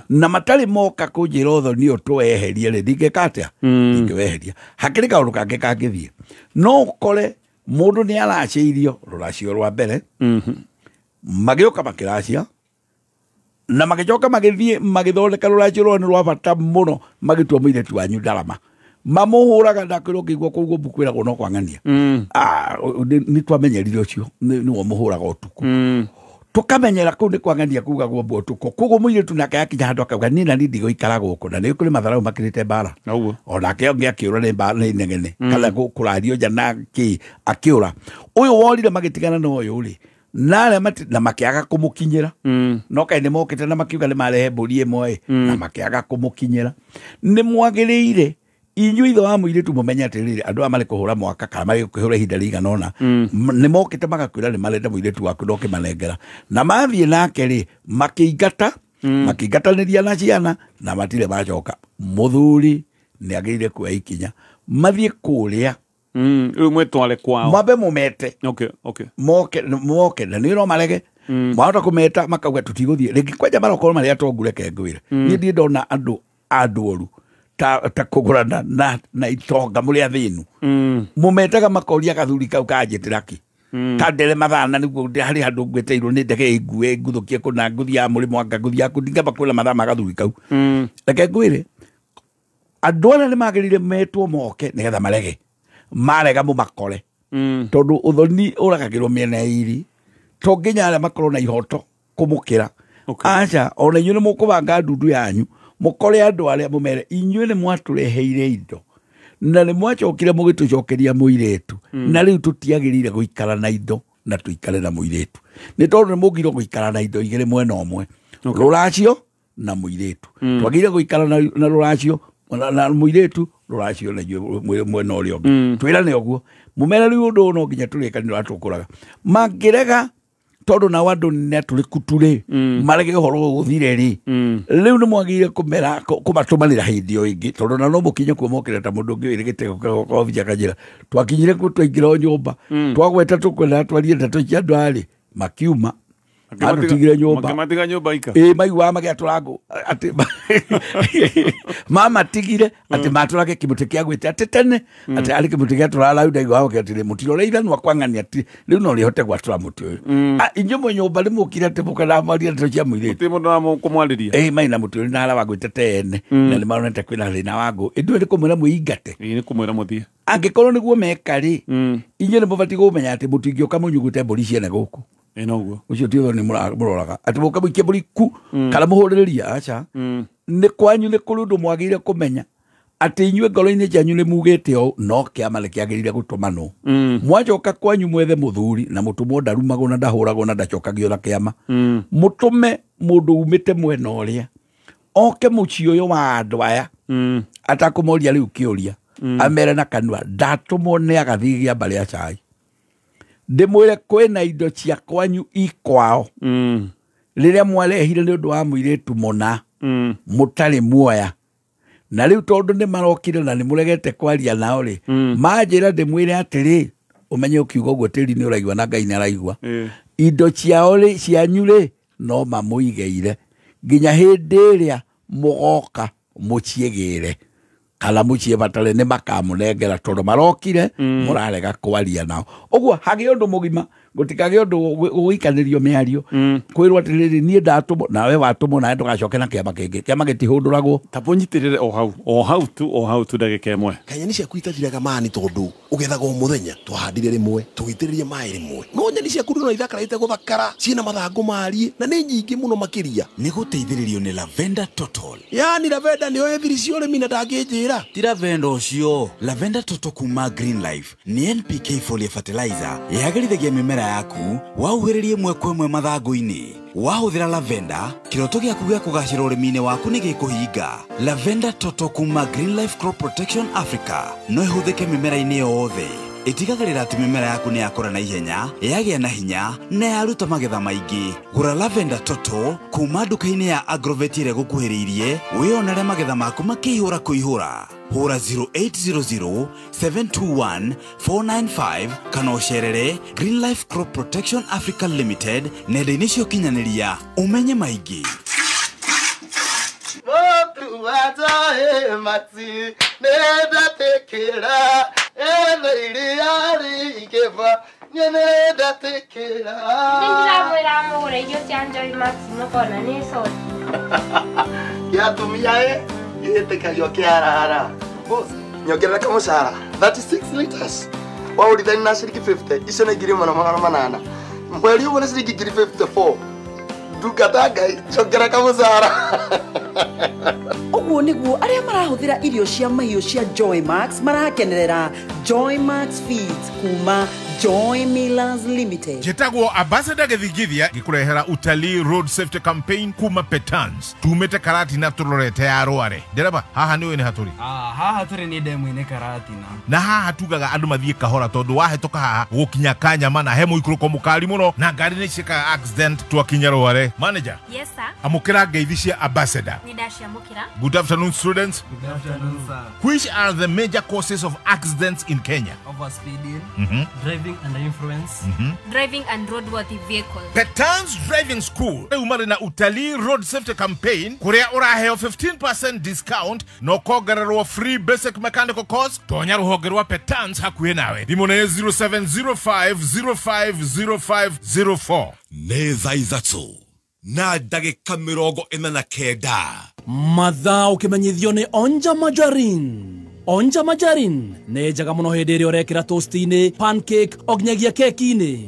Na matarĩ moka kũnjĩra ũthoni ũyũ tũweherie rĩ, ndingĩka atĩa? Ndingĩweheria. Hakĩrĩ kaũndũ kangĩ kangĩthiĩ. No ũkore mũndũ nĩ aracĩirio rũracio rwa mbere, magĩũka makĩracia, na magĩcoka magĩthiĩ magĩthondeka rũracio rwao nĩ rwa bata mũno, magĩtua mũirĩtu wanyu ndarama. Mamũhũraga ndakwĩrwo ngĩigua kũu mbu kwĩragwo no kwang'ania. Nĩ twamenyerire ũcio, nĩwe mũhũraga ũtukũ. Tũkamenyera kũu nĩ kwang'ania kugagwo mbu ũtukũ. Koguo mũirĩtu nake akinya handũ akauga niĩ na niĩ ndigũikara gũkũ, na nĩ kũrĩ matharau makĩrĩte mbara. Onake ũngĩ akĩũra nĩ mbara nĩ inegene, kana kũrario nja na kĩ akĩũra. Ũyũ worire magĩtigana na ũyũ rĩ, na arĩa na makĩaga kũmũkinyĩra. No kaĩ nĩ mokĩte na makiuga nĩ marehe mbũri ĩmwe ĩ, na makĩaga kũmũkinyĩra. Nĩ mwagĩrĩire inyuĩ ithe wa mũirĩtu mũmenye atĩrĩrĩ, andũ aya marĩ kũhũra mwaka kana marĩ kũhũra ihinda rĩigana ũna, nĩ mokĩte magakwĩra nĩ marenda mũirĩtu waku na ũkĩmanengera. Na mathiĩ nake rĩ, makĩingata, makĩingatanĩria na ciana, na matirĩ macoka. Mũthuri nĩ agĩrĩire kuoya ikinya, mathiĩ kũrĩa. Rĩu mwĩtware kwao. Mambe mũmete. Okay. Moke, na nĩ no marege. Mwahota kũmeta makauga tũtigũthiĩ. Rĩngĩ kwanja marokorwo marĩ atongu reke ngwĩre. Niĩ ndirĩ ndona andũ andũ oru ta kũgũrana na itonga mũrĩ athĩnu. Mũmetaga makoria gathuri kau kanjĩtĩra kĩ. Kandere mathaa na nĩguo harĩ handũ ngwĩteirwo nĩ ndege ĩngue ngũthũkie kũna ngũthiaga mũrĩmo anga ngũthiaga kũ ndingĩamba kwĩra mathaa ma gathuri kau. Reke ngwĩre andũ arĩa nĩ magĩrĩire metwo moke nĩgetha marege marega mũmakore tondũ ũthoni ũragagĩrwo mĩena ĩrĩ to nginya arĩa makorwo na ihoto kũmũkĩra. Aca ona inyuĩ nĩ mũkũbanga ndundu yanyu mũkore andũ arĩa mũmere inyuĩ nĩ mwatũreheire indo na nĩ mwacokire mũgĩtũcokeria mũirĩtu na rĩu tũtiagĩrĩire gũikara na indo na tũikare na mũirĩtu nĩ tondũ nĩ mũngirwo gũikara na indo igĩrĩ mwena ũmwe rũracio na mũirĩtu twagĩrĩire gũikara na rũracio na mũirĩtu rũracio na inyuĩ mwena ũrĩa ũngĩ twĩrane ũguo mũmere rĩu ũndũ ũyũ no nginya tũrĩkanĩre tũkũraga mangĩrega tondũ nao andũ nĩ atũrĩku rĩ marege ũhoro ũgũthire rĩ rĩu nĩ mwagĩrĩire kũmera kũmatũmanĩra hĩndĩ o ĩngĩ tondũ na no mũkinye kuo mokĩre ta mũndũ ũngĩ wĩrĩgĩte kobica kanjĩra twakinyire kuo twaingĩra o nyũmba twagweta tũkwenda twarie ndeto cia andũ aya rĩ makiuma atũtigire nyũmba makĩmatiga nyũmba ika ĩ maiguaga magĩatũra ngũ atĩ mamatigire atĩ matũrage kĩmũtĩ kĩa gwĩte atĩ tene atĩ arĩ kĩmũtĩ gĩatũraga rau ndaiguaga atĩrĩ mũtirore ithanwa kwang'ania atĩ rĩu no rĩhote gwatũra mũtĩ ũyũ. Inyuĩ mwe nyũmba nĩ mũkire atĩ mũkena mwarie ndeto cia mũirĩtu gũtirĩ mũndũ wa kũmwarĩria ĩ maina mũtĩ ũrĩ na ara wa gwĩte tene na nĩ maronete kwĩna thĩna wa ngũ ithuĩ nĩ kũmwĩra mwĩingate ĩ nĩ kũmwĩra mũthiĩ angĩkorwo nĩguo meka rĩ inyuĩ nĩ mũbatiĩ kũmenya atĩ mũtingĩũka mũnyugute mbũri ciene gũkũ ĩ noguo ucio ti ũthoni mũroraga atĩ mũka mũikie mbũri ku kana mũhũrĩrĩria aca nĩ kwanyu nĩ kũrĩ ũndũ mwagĩrĩire kũmenya atĩ inyuĩ ngoro-inĩ cianyu nĩ mugĩte ũũ no kĩama nĩ kĩagĩrĩire gũtũmanwo mwacoka kwanyu mwethe mũthuri na mũtũmwo ndarumagwo na ndahũragwo na ndacokagio na kĩama mũtũme mũndũ umĩte mwena ũrĩa oke mũciĩ ũyũ wa andũ aya atakũmoria rĩu kĩũria amere na kanua ndatũmwo nĩ agathiĩ gĩa mbarĩ ya cai ndĩmwĩre kwĩna indo cia kwanyu ikwao rĩrĩa mwarehire nĩ ũndũ wa mũirĩtu mũna mũtarĩ muoya na rĩu tondũ nĩ marokire na nĩ mũregete kwaria nao rĩ manjĩra ndĩmwĩre atĩrĩ ũmenye ũkiuga ũguo tĩri nĩ ũraigua na Ngai nĩ araigua indo ciao rĩ cianyu rĩ no mamũigĩire nginya hĩndĩ ĩrĩa mũgoka mũciĩgĩre kana mũciĩbatare nĩ makamũnengera tondũ marokire mũrarega kwaria nao ũguo hagĩe ũndũ mũgima gũtikagĩe ũndũ gũikanĩrio mĩario kwĩrwo atĩrĩrĩ niĩ ndatũmwo nawe watũmwo nawe ndũgacoke na kĩama kĩngĩ kĩama gĩtihũndũragwo ta mũnyitĩrĩre o hau tu ndagĩka ĩmwe Kanyeni ciaku itathiraga mani tondu ugethaga o muthenya twahandire rimwe tugitiriria maĩ rimwe no nyeni ciaku ndona ithakarĩte guthakara ciina mathangũ marie na nĩ nyingĩ mũno makĩria nĩ gũteithĩrĩrio nĩ Lavender Total. Yani Lavender nĩyo ĩthiri cia ũrĩmi na ndangĩnjĩra ti Lavender ũcio. Lavender Total kuma Green Life nĩ NPK foliar fertilizer yagĩrithagia mĩmera yaku wahuhĩrĩria ĩmwe kwa ĩmwe mathangũ-inĩ. Wahũthĩra Lavender kĩroto gĩaku gĩa kũgacĩra ũrĩmi-inĩ waku nĩ gĩkũhinga. Lavender Total kuma Green Life Crop Protection Africa no ĩhũthĩke mĩmera-inĩ yothe. Ĩtigagĩrĩra atĩ mĩmera yaku nĩ yakũra na ihenya, yagĩa na hinya na yaruta magetha maingĩ. Gũra Lavender Total kuma nduka-inĩ ya Agrovet ĩrĩa ĩgũkuhĩrĩirie wĩyonere magetha maku makĩihũra kũihũra. Hũra 0800 721 495 kana ũcerere Green Life Crop Protection Africa Limited nenda-inĩ cia ũkinyanĩria ũmenye maingĩ. Ndĩramwĩra mũgũre irio cia Joy Max mũkona nĩ soda. Gĩatumia ĩ gĩtĩkagio kĩarara. Boss, nyongerera kamũcara 36 liters. Waũrithania na ciringi 50 icio nĩ 1800. Mweri ũmwe nĩ ciringi 54. Ndungata Ngai njongera kamũcara. Ũguo nĩguo arĩa marahũthĩra irio cia mahiũ cia Joy Max marakenerera Joy Max Feeds kuma Joy Millers Limited. Njĩtagwo Ambassador Gĩthingithia ngĩkũrehera utalii road safety campaign kuma Petans tumĩte Karatina tũrorete ya Rware. Ndereba haha nĩũĩ nĩ hatũrĩ? Haha tũrĩ nĩ ndemu-inĩ Karatina. Na haha tugaga andũ mathiĩ kahora tondũ wahĩtũka haha gũkinya Kanyama na he mũikũrũko mũkari mũno na ngari nĩ ciĩkaga accident twakinya Rware. Manager. Yes sir. Amũkĩra ngeithi cia Ambassador. Nĩ ndaciamũkĩra. Good afternoon, students. Good afternoon, sir. Which are the major causes of accidents in Kenya? Overspeeding, driving under influence, Driving unroadworthy vehicle. Petans Driving School rĩu marĩ na utalii road safety campaign kũrĩa ũraheo 15% discount na ũkongererwo free basic mechanical course. Tonya rũhonge rwa Petans hakuhĩ nawe. Thimũ nĩ 0705050504. Nĩ thaa 3 na ndagĩka 49. Mathaa ũkĩmenyithio nĩ Onja Majarin. Onja Majarin nĩ njega mũno hĩndĩ ĩrĩa ũrekĩra toast-inĩ, pancake o nginyagia keki-inĩ.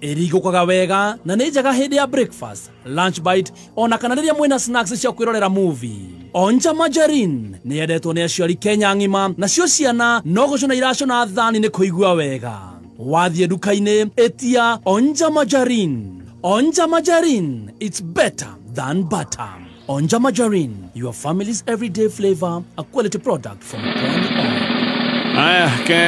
Ĩrigũkaga wega na nĩ njega hĩndĩ ya breakfast, lunch bite ona kana rĩrĩa mwĩna snacks cia kwĩrorera movie. Onja Majarin nĩ yendetwo nĩ aciari Kenya ng'ima, nacio ciana no gũcũna iracũna thani nĩ kũigua wega. Wathiĩ nduka-inĩ ĩtia Onja Majarin. Onja Majarin, it's better than butter. Onja Majarin, your family's everyday flavor, a quality product from Pwani Oil. Aya ke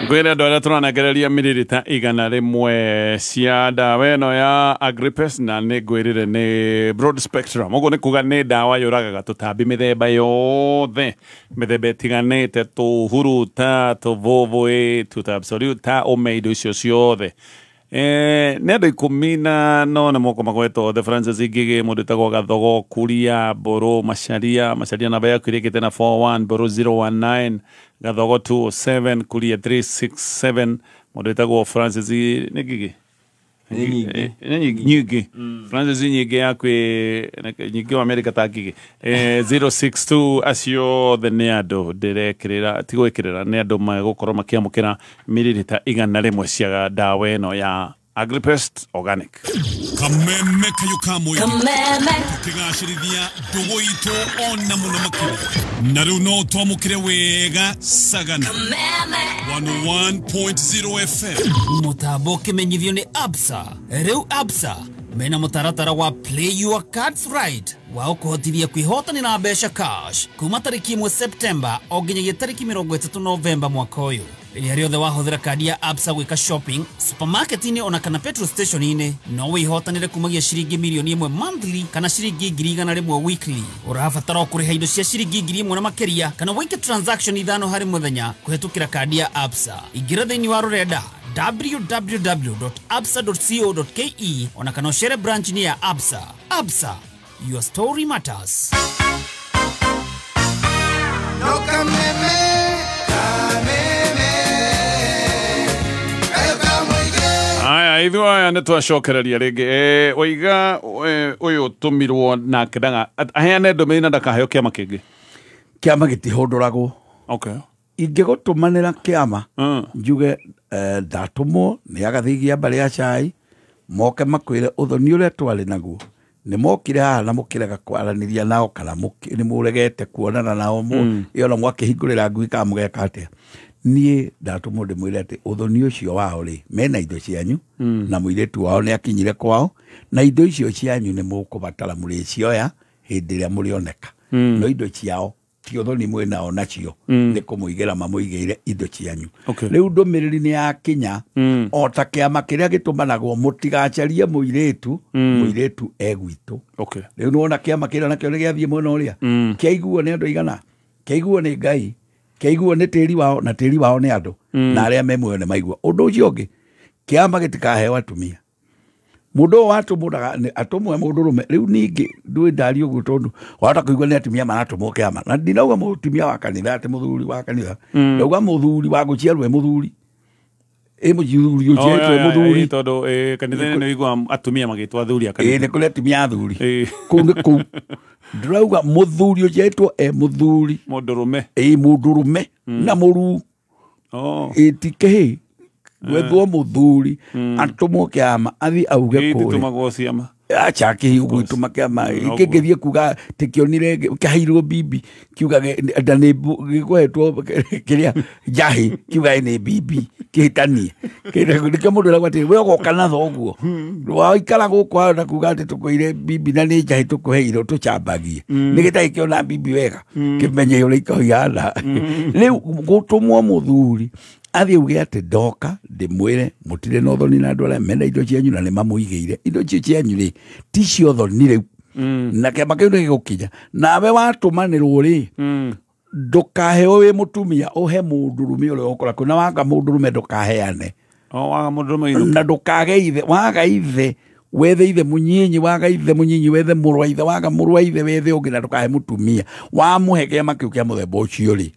ngwĩre andũ arĩa tũranegereria miririta 100 cia ndawa ĩno ya Agripes, na nĩ ngwĩrire nĩ broad spectrum. Ũguo nĩ kuga nĩ ndawa yũragaga tũtambi mĩthemba yothe, mĩthemba ĩtiganĩte, tũhuruta, tũvũvũĩ, tũtabsoluta, ũme, indo icio ciothe. Nĩ andũ 10 na no nĩ moko magwetwo othe: Francis Ngigĩ, mũndũ wĩtagwo Gathogo, Kuria, Mbũrũ, Macharia, Macharia namba yaku ĩrĩkĩte na 41, Mbũrũ 019, Gathogo 207, Kuria 367, mũndũ wĩtagwo Francis nĩ Ngigĩ? Nĩ Nyingĩ. Francis Nyingĩ yaku Nyingĩ wa Amerika ta Ngigĩ 062. Acio othe nĩ andũ ndĩrekĩrĩra, ti gwĩkĩrĩra, nĩ andũ megũkorwo makĩamũkĩra miririta 100 cia ndawa ĩno ya Agripest Organic. Kameme kayo ka mũingĩ tũkĩgacĩrithia ndũgũ itũ ona mũno makĩria, na rĩu no twamũkĩre wega Sagana 101.0 FM. Mũtambo ũkĩmenyithio nĩ Absa. Rĩu Absa mena mũtaratara wa Play Your Cards Right wa ũkũhotithia kwĩhotanĩra mbeca cash kuma tarĩki 1 Septemba o nginyagia tarĩki 30 Novemba mwaka ũyũ. Rĩrĩa rĩothe wahũthĩra kandi ya Absa gwĩka shopping supermarket-inĩ ona kana petrol station-inĩ, no wĩhotanĩre kumagia ciringi mirioni 1 monthly kana ciringi 100,000 weekly. Ũrabatara o kũrĩha indo cia ciringi 1,000 na makĩria kana wĩke transaction 5 harĩ mũthenya kũhetũkĩra kandi ya Absa. Ingĩra thĩinĩ wa rũrenda www.absa.co.ke ona kana ũcere branch-inĩ ya Absa. Absa, your story matters. No kameme, kameme. Aya ithuĩ aya nĩ twacokereria rĩngĩ. Waiga ũyũ ũtũmirwo nake ndaga aheane ndũmĩrĩri na ndakaheo kĩama kĩngĩ. Kĩama gĩtihũndũragwo. Okay. Ingĩgũtũmanĩra kĩama njuge ndatũmwo nĩ agathigia mbarĩ ya cai moke makwĩre ũthoni ũrĩa twarĩ naguo nĩ mokire haha na mũkĩrega kwaranĩria nao kana nĩ mũregete kuonana nao ĩyo na mwakĩhingũrĩra ngui kana mũgeka atĩa. Niĩ ndatũmwo ndĩmwĩre atĩ ũthoni ũcio wao rĩ mena indo cianyu na mũirĩtu wao nĩ akinyire kwao na indo icio cianyu nĩ mũkũbatara mũrĩcioya hĩndĩ ĩrĩa mũrĩoneka, no indo ciao ti ũthoni mwĩnao nacio nĩ kũmũigĩra mamũigĩire indo cianyu. Rĩu ndũmĩrĩri nĩ yakinya o ta kĩama kĩrĩa gĩtũmanagwo mũtigacarie mũirĩtu, mũirĩtu e gwitũ. Rĩu nĩwona kĩama kĩrĩa nakĩo nĩ gĩathiĩ mwena ũrĩa kĩaiguo nĩ andũ aigana, kĩaiguo nĩ Ngai, kĩaiguo nĩ tĩri wao, na tĩri wao nĩ andũ na arĩa me muoyo nĩ maigua. Ũndũ ũcio ũngĩ, kĩama gĩtikaheo atumia. Mũndũ ũyũ watũmũraga atũmwe mũndũrũme. Rĩu ningĩ ndũĩ ndari ũguo tondũ wahota kũigua nĩ atumia maratũmwo kĩama, na ndinauga mũtumia wa kanitha atĩ mũthuri wa kanitha, ndauga mũthuri wa gũciarwo e mũthuri, ĩ mũthuri ũciarĩtwo e mũthuri, tondũ kanitha-inĩ nĩ ũiguaga atumia magĩtwo athuri a kanitha. Ĩ nĩ kũrĩ atumia athuri kũu nĩ kũu ndĩrauga mũthuri ũciarĩtwo e mũthuri, mũndũrũme, ĩ mũndũrũme na mũruu, ĩ ti kĩhĩ gwethwo mũthuri atũmwo kĩama athiĩ auge kũrĩa. Gĩtũmagwo ciama acha kĩhi gwĩtũma kĩama kĩngĩthiĩ kuga tĩkĩonire kĩheirwo bibi kiugage nda nĩ gĩkũhetwo kĩrĩa njahĩ kiugage nĩ bibi kĩhĩtanie. Nĩkĩo mũndũ eragwo atĩrĩ we ũgoka na thoguo waikara gũkũ na kuga atĩ tũkũire bibi na nĩ njahĩ tũkũheirwo tũcambagie nĩ gĩtarĩ kĩona bibi wega kĩmenye ũrĩa ikoihana. Rĩu gũtũmwo mũthuri athiĩ uge atĩ ndoka ndĩmwĩre mũtirĩ na ũthoni na andũ arĩa mena indo cianyu na nĩ mamũigĩire indo icio cianyu rĩ ti cia ũthoni rĩu Na kĩama kĩu nĩ gĩgũkinya nawe watũmanĩrwo rĩ, ndũkaheo wĩ mũtumia, ũhe mũndũrũme ũrĩa ũgũkora kũu, na waga mũndũrũme ndũkaheane. Waga mũndũrũme. Na ndũkage ithe, waga ithe wethe ithe mũnyinyi, waga ithe mũnyinyi wethe mũrũ wa ithe, waga mũrũ wa ithe wethe ũngĩ, na ndũkahe mũtumia. Wamũhe kĩama kĩu kĩa mũthemba ũcio rĩ,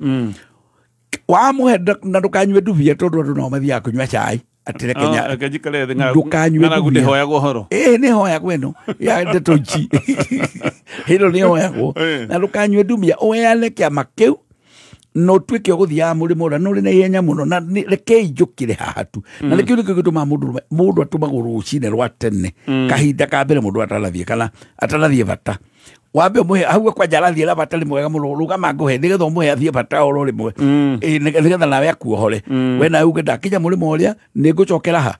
wamũhe na ndũkanyue ndubia, tondũ andũ nao mathiaga kũnyua cai atĩ reke Reke njikare thĩ ndũkanyue ng'aragu ndubia. ndĩhoyagwo ũhoro. Ĩĩ nĩ hoyagwo ĩno ya ndeto ici, ĩno nĩ hoyagwo. Na ndũkanyue ndumia, ũheane kĩama kĩu na ũtuĩke ũgũthiaga mũrĩmo ũrĩa na ũrĩ na ihenya mũno, na rekei njũkĩre haha tu. Na nĩkĩo nĩkĩo gĩtũmaga mũndũ mũndũ atũmagwo rũcinĩ rwa tene, kahinda ka mbere mũndũ atanathiĩ kana atanathiĩ bata, wambe ũmũhe hau kwanja arathiĩ na bata nĩ mwega mũno, rũgama ngũhe nĩgetha ũmũhe athiĩ bata oro rĩmwe. Ĩĩ, nĩgetha nawe akuohore we nawe uge ndakinya mũrĩmo ũrĩa nĩ ngũcokera ha.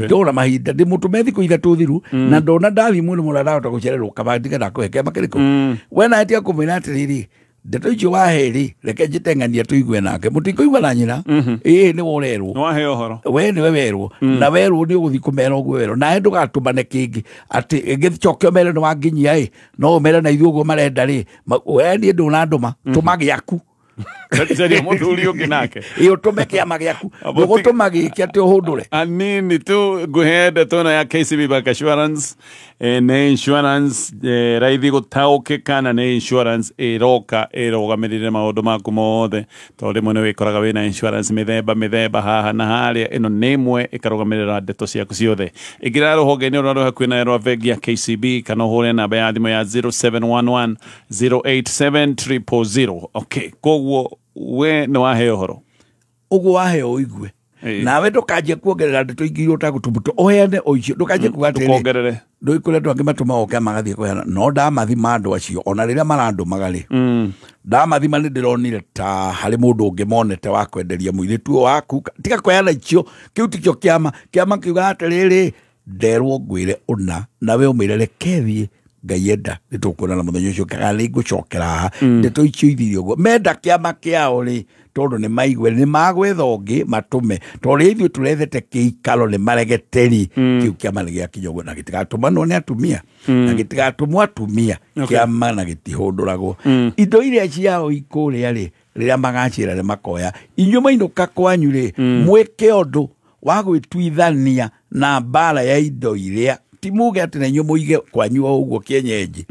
Ndona mahinda ndĩmũtũme thikũ 3 thiru, na ndona ndathiĩ mũrĩmo ũrĩa ndahota gũcererwo kaba ndige ndakũhe kĩama kĩrĩkũ. We nawe tiga kũmwĩra atĩrĩrĩ, ndeto icio wahe rĩ, reke njĩteng'ania tũigue nake, mũtikũigua na nyina. Ĩĩ nĩwe ũrerwo. Nĩwaheo ũhoro. We nĩwe werwo, na werwo nĩ ũgũthiĩ kũmera ũguo werwo, nawe ndũgatũmane kĩngĩ atĩ gĩcoke ũmere nĩ wanginyia ĩ, no ũmere na ithuĩ ũguo marenda rĩ, we niĩ ndũnandũma, tũma gĩaku. Caria mũthuri ũngĩ nake. Ĩ ũtũme kĩama gĩaku, ndũgũtũma gĩkĩ atĩ ũhũndũre. Anini tu ngũhe ndeto ĩno ya KCB Bank Assurance. Nĩ insurance raithi gũtaũkĩka, na nĩ insurance ĩroka ĩrũgamĩrĩre maũndũ maku mothe, tondũ rĩmwe nĩ wĩkoraga wĩna insurance mĩthemba mĩthemba haha na harĩa. Ĩno nĩ ĩmwe ĩkarũgamĩrĩra ndeto ciaku ciothe. Ĩngĩra rũhonge-inĩ rũrĩa rwĩ hakuhĩ nawe rwa bengi ya KCB, kana ũhũre namba ya thimũ ya 0711 087 000. Okay, koguo we nĩ waheo ũhoro ũguo waheo ũigue, nawe ndũkanjie kuongerera ndeto ingĩ iria ũtagũtũmũtwo, ũheane o icio, ndũkanjie kuga atĩrĩrĩ, Ndũkongerere. Ndũĩ kũrĩa andũ angĩ matũmaga ũke magathiĩ kũheana, no ndamathima andũ acio ona rĩrĩa marandũmaga rĩ, ndamathima nĩ ndĩronire ta harĩ mũndũ ũngĩ monete wa kwenderia mũirĩtu ũyũ waku. Tiga kũheana icio, kĩu tikĩo kĩama. Kĩama kiugaga atĩrĩrĩ, nderwo ngwĩre ũna, nawe ũmĩre reke thiĩ, Ngai enda nĩ tũkuonana mũthenya ũcio kana nĩ ngũcokera haha. Ndeto icio ithire ũguo menda kĩama kĩao rĩ, tondũ nĩ maigue nĩ magwetha ũngĩ matũme, tondũ rĩrĩa ithuĩ tũrethete kĩikaro nĩ maregete rĩ, kĩu kĩama nĩ gĩakinya ũguo, na gĩtigatũmanwo nĩ atumia, na gĩtigatũmwo atumia, kĩama na gĩtihũndũragwo. Indo iria ciao ikũrĩa rĩ, rĩrĩa magacĩra nĩ makoya, inyuĩ mainũka kwanyu rĩ, mwĩke ũndũ wa gwĩtuithania na mbara ya indo iria, ti muge atĩ na inyuĩ mũige kwanyu o ũguo kĩenyenji,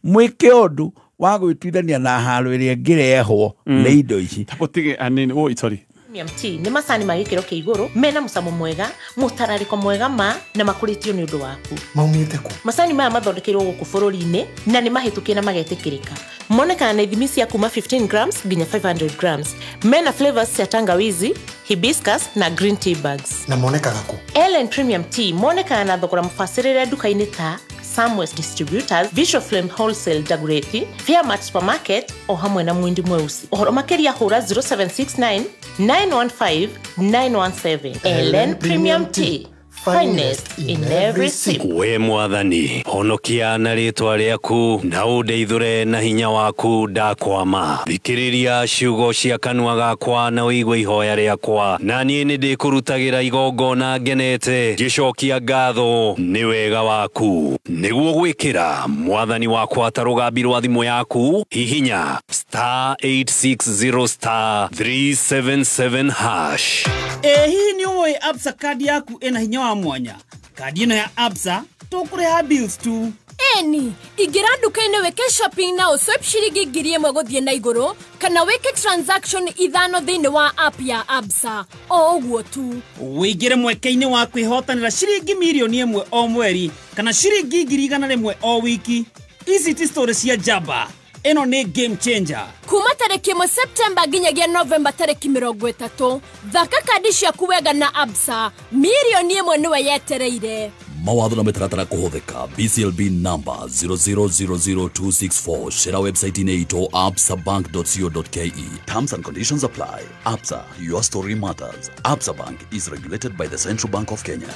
mwĩke ũndũ wa gwĩtuithania na haro ĩrĩa ĩngĩrehwo nĩ indo ici. Ũtige anini, oi sorry. Premium tea nĩ macani ma gĩkĩro kĩa igũrũ mena mũcamo mwega, mũtararĩko mwega ma na makũrĩtio nĩ ũndũ waku. Maumĩte kũ? Macani maya mathondekeirwo gũkũ bũrũri-inĩ na nĩ mahĩtũkie na magetĩkĩrĩka. Monekaga na ithimi cia kuma 15 grams nginya 500 grams. Mena flavors cia tangawizi, hibiscus na green tea bags. Na monekaga kũ? Ellen Premium Tea monekaga na thogora mũbacĩrĩre nduka-inĩ ta Samwest Distributors, Visual Flame Wholesale Dagoretti, Fairmart Supermarket o hamwe na Mwindi Mweusi. Ũhoro makĩria hũra 0769 915 917. Ellen Premium Tea, finest in every sip. We mwathani, honokia na rĩtwa rĩaku na ũndeithũre na hinya waku ndakwama. Thikĩrĩria ciugo cia kanua gakwa na ũigue ihoya rĩakwa, na niĩ nĩ ndĩkũrutagĩra igongona ngenete ngĩcokia ngatho nĩ wega waku. Nĩguo gwĩkĩra mwathani wakwa ta rũgambi rwa thimũ yaku, hihinya star 860 star 377 hash. Ĩ hihi nĩ ũĩ Absa kandi yaku ĩna hinya wa mwanya? Kandi ĩno ya Absa tũkũrĩha bills tu. Eni, ingĩra nduka-inĩ wĩke shopping na ũswipe ciringi 1000 gũthiĩ na igũrũ, kana wĩke transaction 5 thĩinĩ wa app ya Absa o ũguo tu. Wĩingĩre mweke-inĩ wa kwĩhotanĩra ciringi 1,000,000 o mweri kana ciringi 100,000 o wiki. Ici ti story cia njamba, ĩno nĩ game changer. Kuma tarĩki 1 Septemba nginyagia Novemba tarĩki 30, thaka kandi ciaku wega na Absa, 1,000,000 nĩwe yetereire. Mawatho na mĩtaratara kũhũthĩka. BCLB number 0000264. Share website-inĩ itũ absabank.co.ke. Terms and conditions apply. Absa, your story matters. Absa Bank is regulated by the Central Bank of Kenya.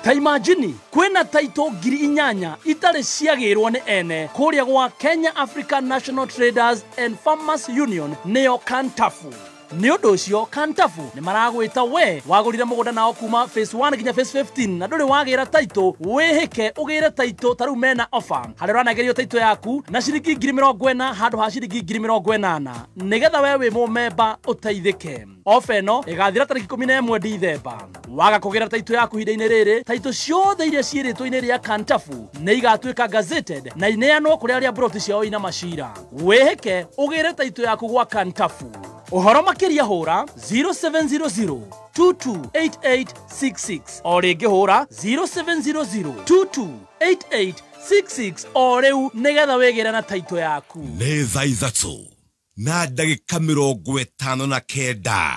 Ta imagine kwĩna taito 8,000 itarĩ ciagĩrwo nĩ ene kũrĩa gwa Kenya African National Traders and Farmers Union nĩyo Kantafu. Nĩ ũndũ ũcio Kantafu nĩ maragwĩta we wagũrire mũgũnda nao kuma phase 1 nginya phase 15 na ndũrĩ wagĩra taitũ wĩhĩke ũgĩre taitũ ta rĩu mena offer harĩa ũranegerio taitũ yaku na ciringi 40,000 handũ ha ciringi 80,000 nĩgetha we wĩ mũmemba ũteithĩke. Ofa ĩno ĩgathira tarĩki 11 Dithemba. Waga kũgĩra taitũ yaku ihinda-inĩ rĩrĩ, taitũ ciothe iria ciĩ rĩtwa-inĩ rĩa Kantafu nĩ igatuĩka gazetted na ineanwo kũrĩ arĩa mburoti ciao ina macira. Wĩhĩke ũgĩre taitũ yaku gwa Kantafu. Ũhoro makĩria hũra 0700 228866 o rĩngĩ hũra 0700 228866 o rĩu nĩgetha wĩgĩre na taitũ yaku. Nĩ thaa 3:59.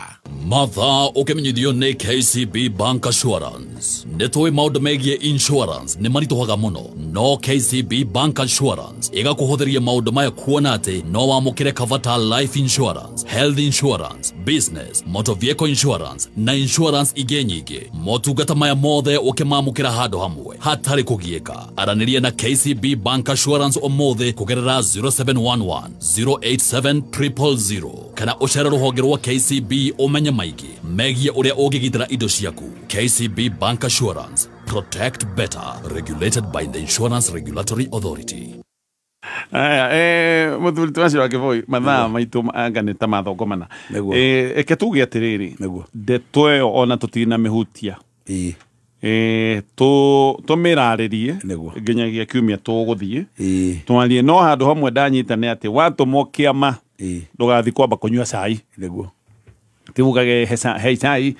Mathaa ũkĩmenyithio nĩ KCB Bank Assurance. Nĩ tũĩ maũndũ megiĩ insurance nĩ maritũhaga mũno, no KCB Bank Assurance ĩgakũhũthĩria maũndũ maya kuona atĩ no wamũkĩre cover ta life insurance, health insurance, business, motor vehicle insurance na insurance ingĩ nyingĩ. Motungata maya mothe ũkĩmamũkĩra handũ hamwe hatarĩ kũgiĩka. Aranĩria na KCB Bank Assurance ũmũthĩ kũgerera 0711 087 000 kana ũcere rũhonge rwa KCB ũmenye maingĩ megiĩ ũrĩa ũngĩgitĩra indo ciaku. KCB Bank Assurance, protect better, regulated by the Insurance Regulatory Authority. Aya, muthuri twacio wa Kĩboi mathaa maitũ anga nĩ ta mathongomana. Eke tuge atĩrĩrĩ, ndeto ĩyo ona tũtinamĩhutia tũmĩrarĩrie nginyagia kiumia tũgũthiĩ twarie, no handũ hamwe ndanyita nĩ atĩ watũmwo kĩama ndũgathiĩ kwamba kũnyua cai. Nĩguo tiugage he cai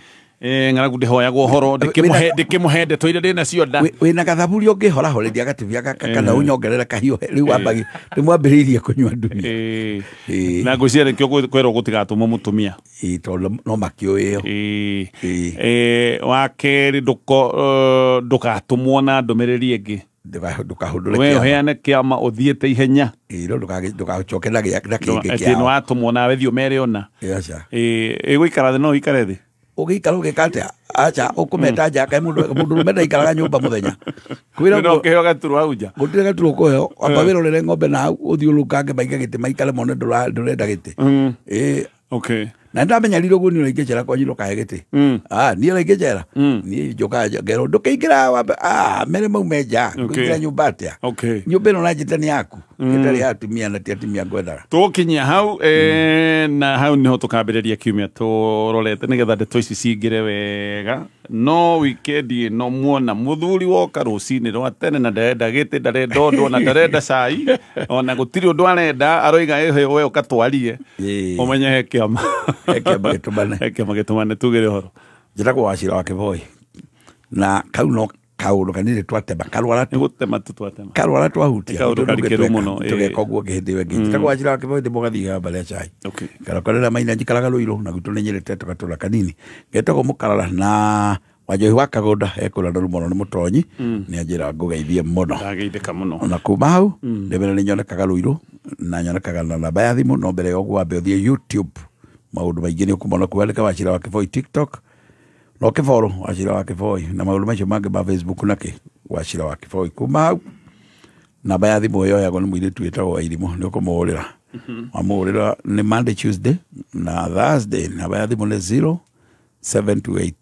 ng'aragu ndĩhoyagwo ũhoro ndĩkĩmũhe ndeto iria ndĩnacio nda. Wĩna gathaburi ũngĩhorahoreria gatibia gaka kana ũnyongerere kahiũ rĩu wambagi nĩmwambĩrĩirie kũnyua ndumia. Na ngwĩciria nĩkĩo kwĩrwo gũtigatũmwo mũtumia tondũ no makĩũĩ ĩyo. Wa kerĩ ndũgatũmwo na ndũmĩrĩri ĩngĩ, ndũkahũndũre we ũheane kĩama ũthiĩte ihenya, ndũgacoke na kĩngĩ atĩ kĩao. nĩwatũmwo nawe thiĩ ũmere ũna. Ĩgũikara thĩ no ũikare thĩ ũgĩikara ũgĩka atĩa? Acha ũkũmeta nja kaĩ mũndũ ũrũme ndaikaraga nyũmba mũthenya. Kwĩra no ũkĩheo gaturwa hau nja. Gũtirĩ gaturwa ũkũheo, amba wĩrorere ng'ombe na hau ũthiũrũrũkange maige gĩtĩ maikare mone ndũrenda gĩtĩ. Okay. Na ndamenyarire ũguo niĩ ũraingĩnjera kwanyu ndũkahe gĩtĩ. Niĩ ũraingĩnjera niĩ njũkaga ngerwo ndũkĩingĩra wambe mere maume nja ngũingĩra nyũmba atĩa? Nyũmba ĩno ũranjĩta nĩ yaku ĩtarĩ ya atumia na ti atumia ngwendaga. Tũgũkinyia hau na hau nĩho tũkambĩrĩria kiumia tũrorete nĩgetha ndeto ici cingĩre wega. No wikendi ĩno muona mũthuri woka rũcinĩ rwa tene na ndarenda gĩtĩ, ndarenda ũndũ ona ndarenda cai ona gũtirĩ ũndũ arenda, aroiga ĩhe we ũkatwarie ũmenye he kĩama. He kĩama gĩtũmane. He kĩama gĩtũmane, tugĩre ũhoro. Njĩtagwo Wachira wa Kĩboi na kau no kaũndũ kanini twatema karwara gũtema tu twatema karwara twahutia kaũndũ karikĩru mũno tũgeka ũguo hĩndĩ ĩyo ĩngĩ. Njĩtagwo Wachira wa Kĩboi ndĩ mũgathiaga mbere ya cai karakorera maina njikaraga Rũirũ na gwitũ nĩ nyerete tũgatũra kanini getagwo Mũkarara na Wanjohi wa Kagũnda ekũra ndoru mũno nĩ mũtonyi nĩ anjĩra ngũgeithie mũno. Ndageithĩka mũno. Na kuma hau ndĩmere nĩ nyonekaga Rũirũ na nyonekaga na namba ya thimũ, no mbere ya ũguo wambe ũthiĩ YouTube maũndũ maingĩ nĩ ũkũmona kuo, andĩka Wachira wa Kĩboi TikTok no kĩboro Wachira wa Kĩboi na maũndũ macio mangĩ ma Facebook na kĩ Wachira wa Kĩboi. Kuma hau namba ya thimũ yoyagwo nĩ mũirĩtu wĩtagwo Wairimũ nĩ ũkũmũhũrĩra. Wamũhũrĩra nĩ Monday, Tuesday na Thursday. Namba ya thimũ nĩ 0728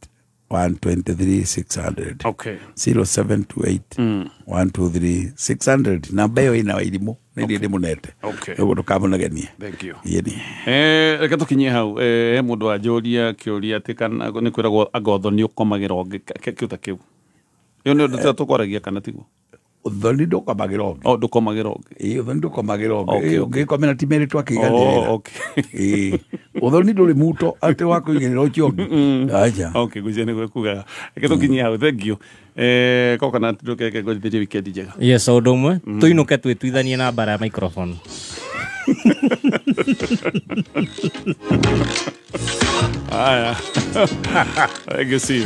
123 600. Okay. 0728 123 600. Namba ĩyo ĩna Wairimũ nĩ niĩ ndĩmũnete. Ũguo ndũkamũnegenie. Thank you. Yeni. Reke tũkinyie hau. He mũndũ wanjũria kĩũria atĩ kana nĩ kwĩragwo anga ũthoni ũkomagĩra ũngĩ kĩu ta kĩu. Ĩyo nĩ ũndũ tũkwaragia kana tiguo? Ũthoni ndũkomagĩra ũngĩ. Oh, ndũkomagĩra ũngĩ. Ĩĩ, ũthoni ndũkomagĩra ũngĩ. Ũngĩkomera ti merĩ twakĩiganĩrĩra. Oh, okay. Ĩĩ, ũthoni ndũrĩ muto atĩ wa kũigĩrĩra ũcio ũngĩ. Acha. Okay, ngwĩciria nĩguo kugaga. Reke tũkinyie hau. Thank you. Koka ndũkeke ngũthĩrie weekend njega. Yes, o ũndũ ũmwe tũinũke twĩtuithanie na mbara ya microphone. Aya. Thank you, see you.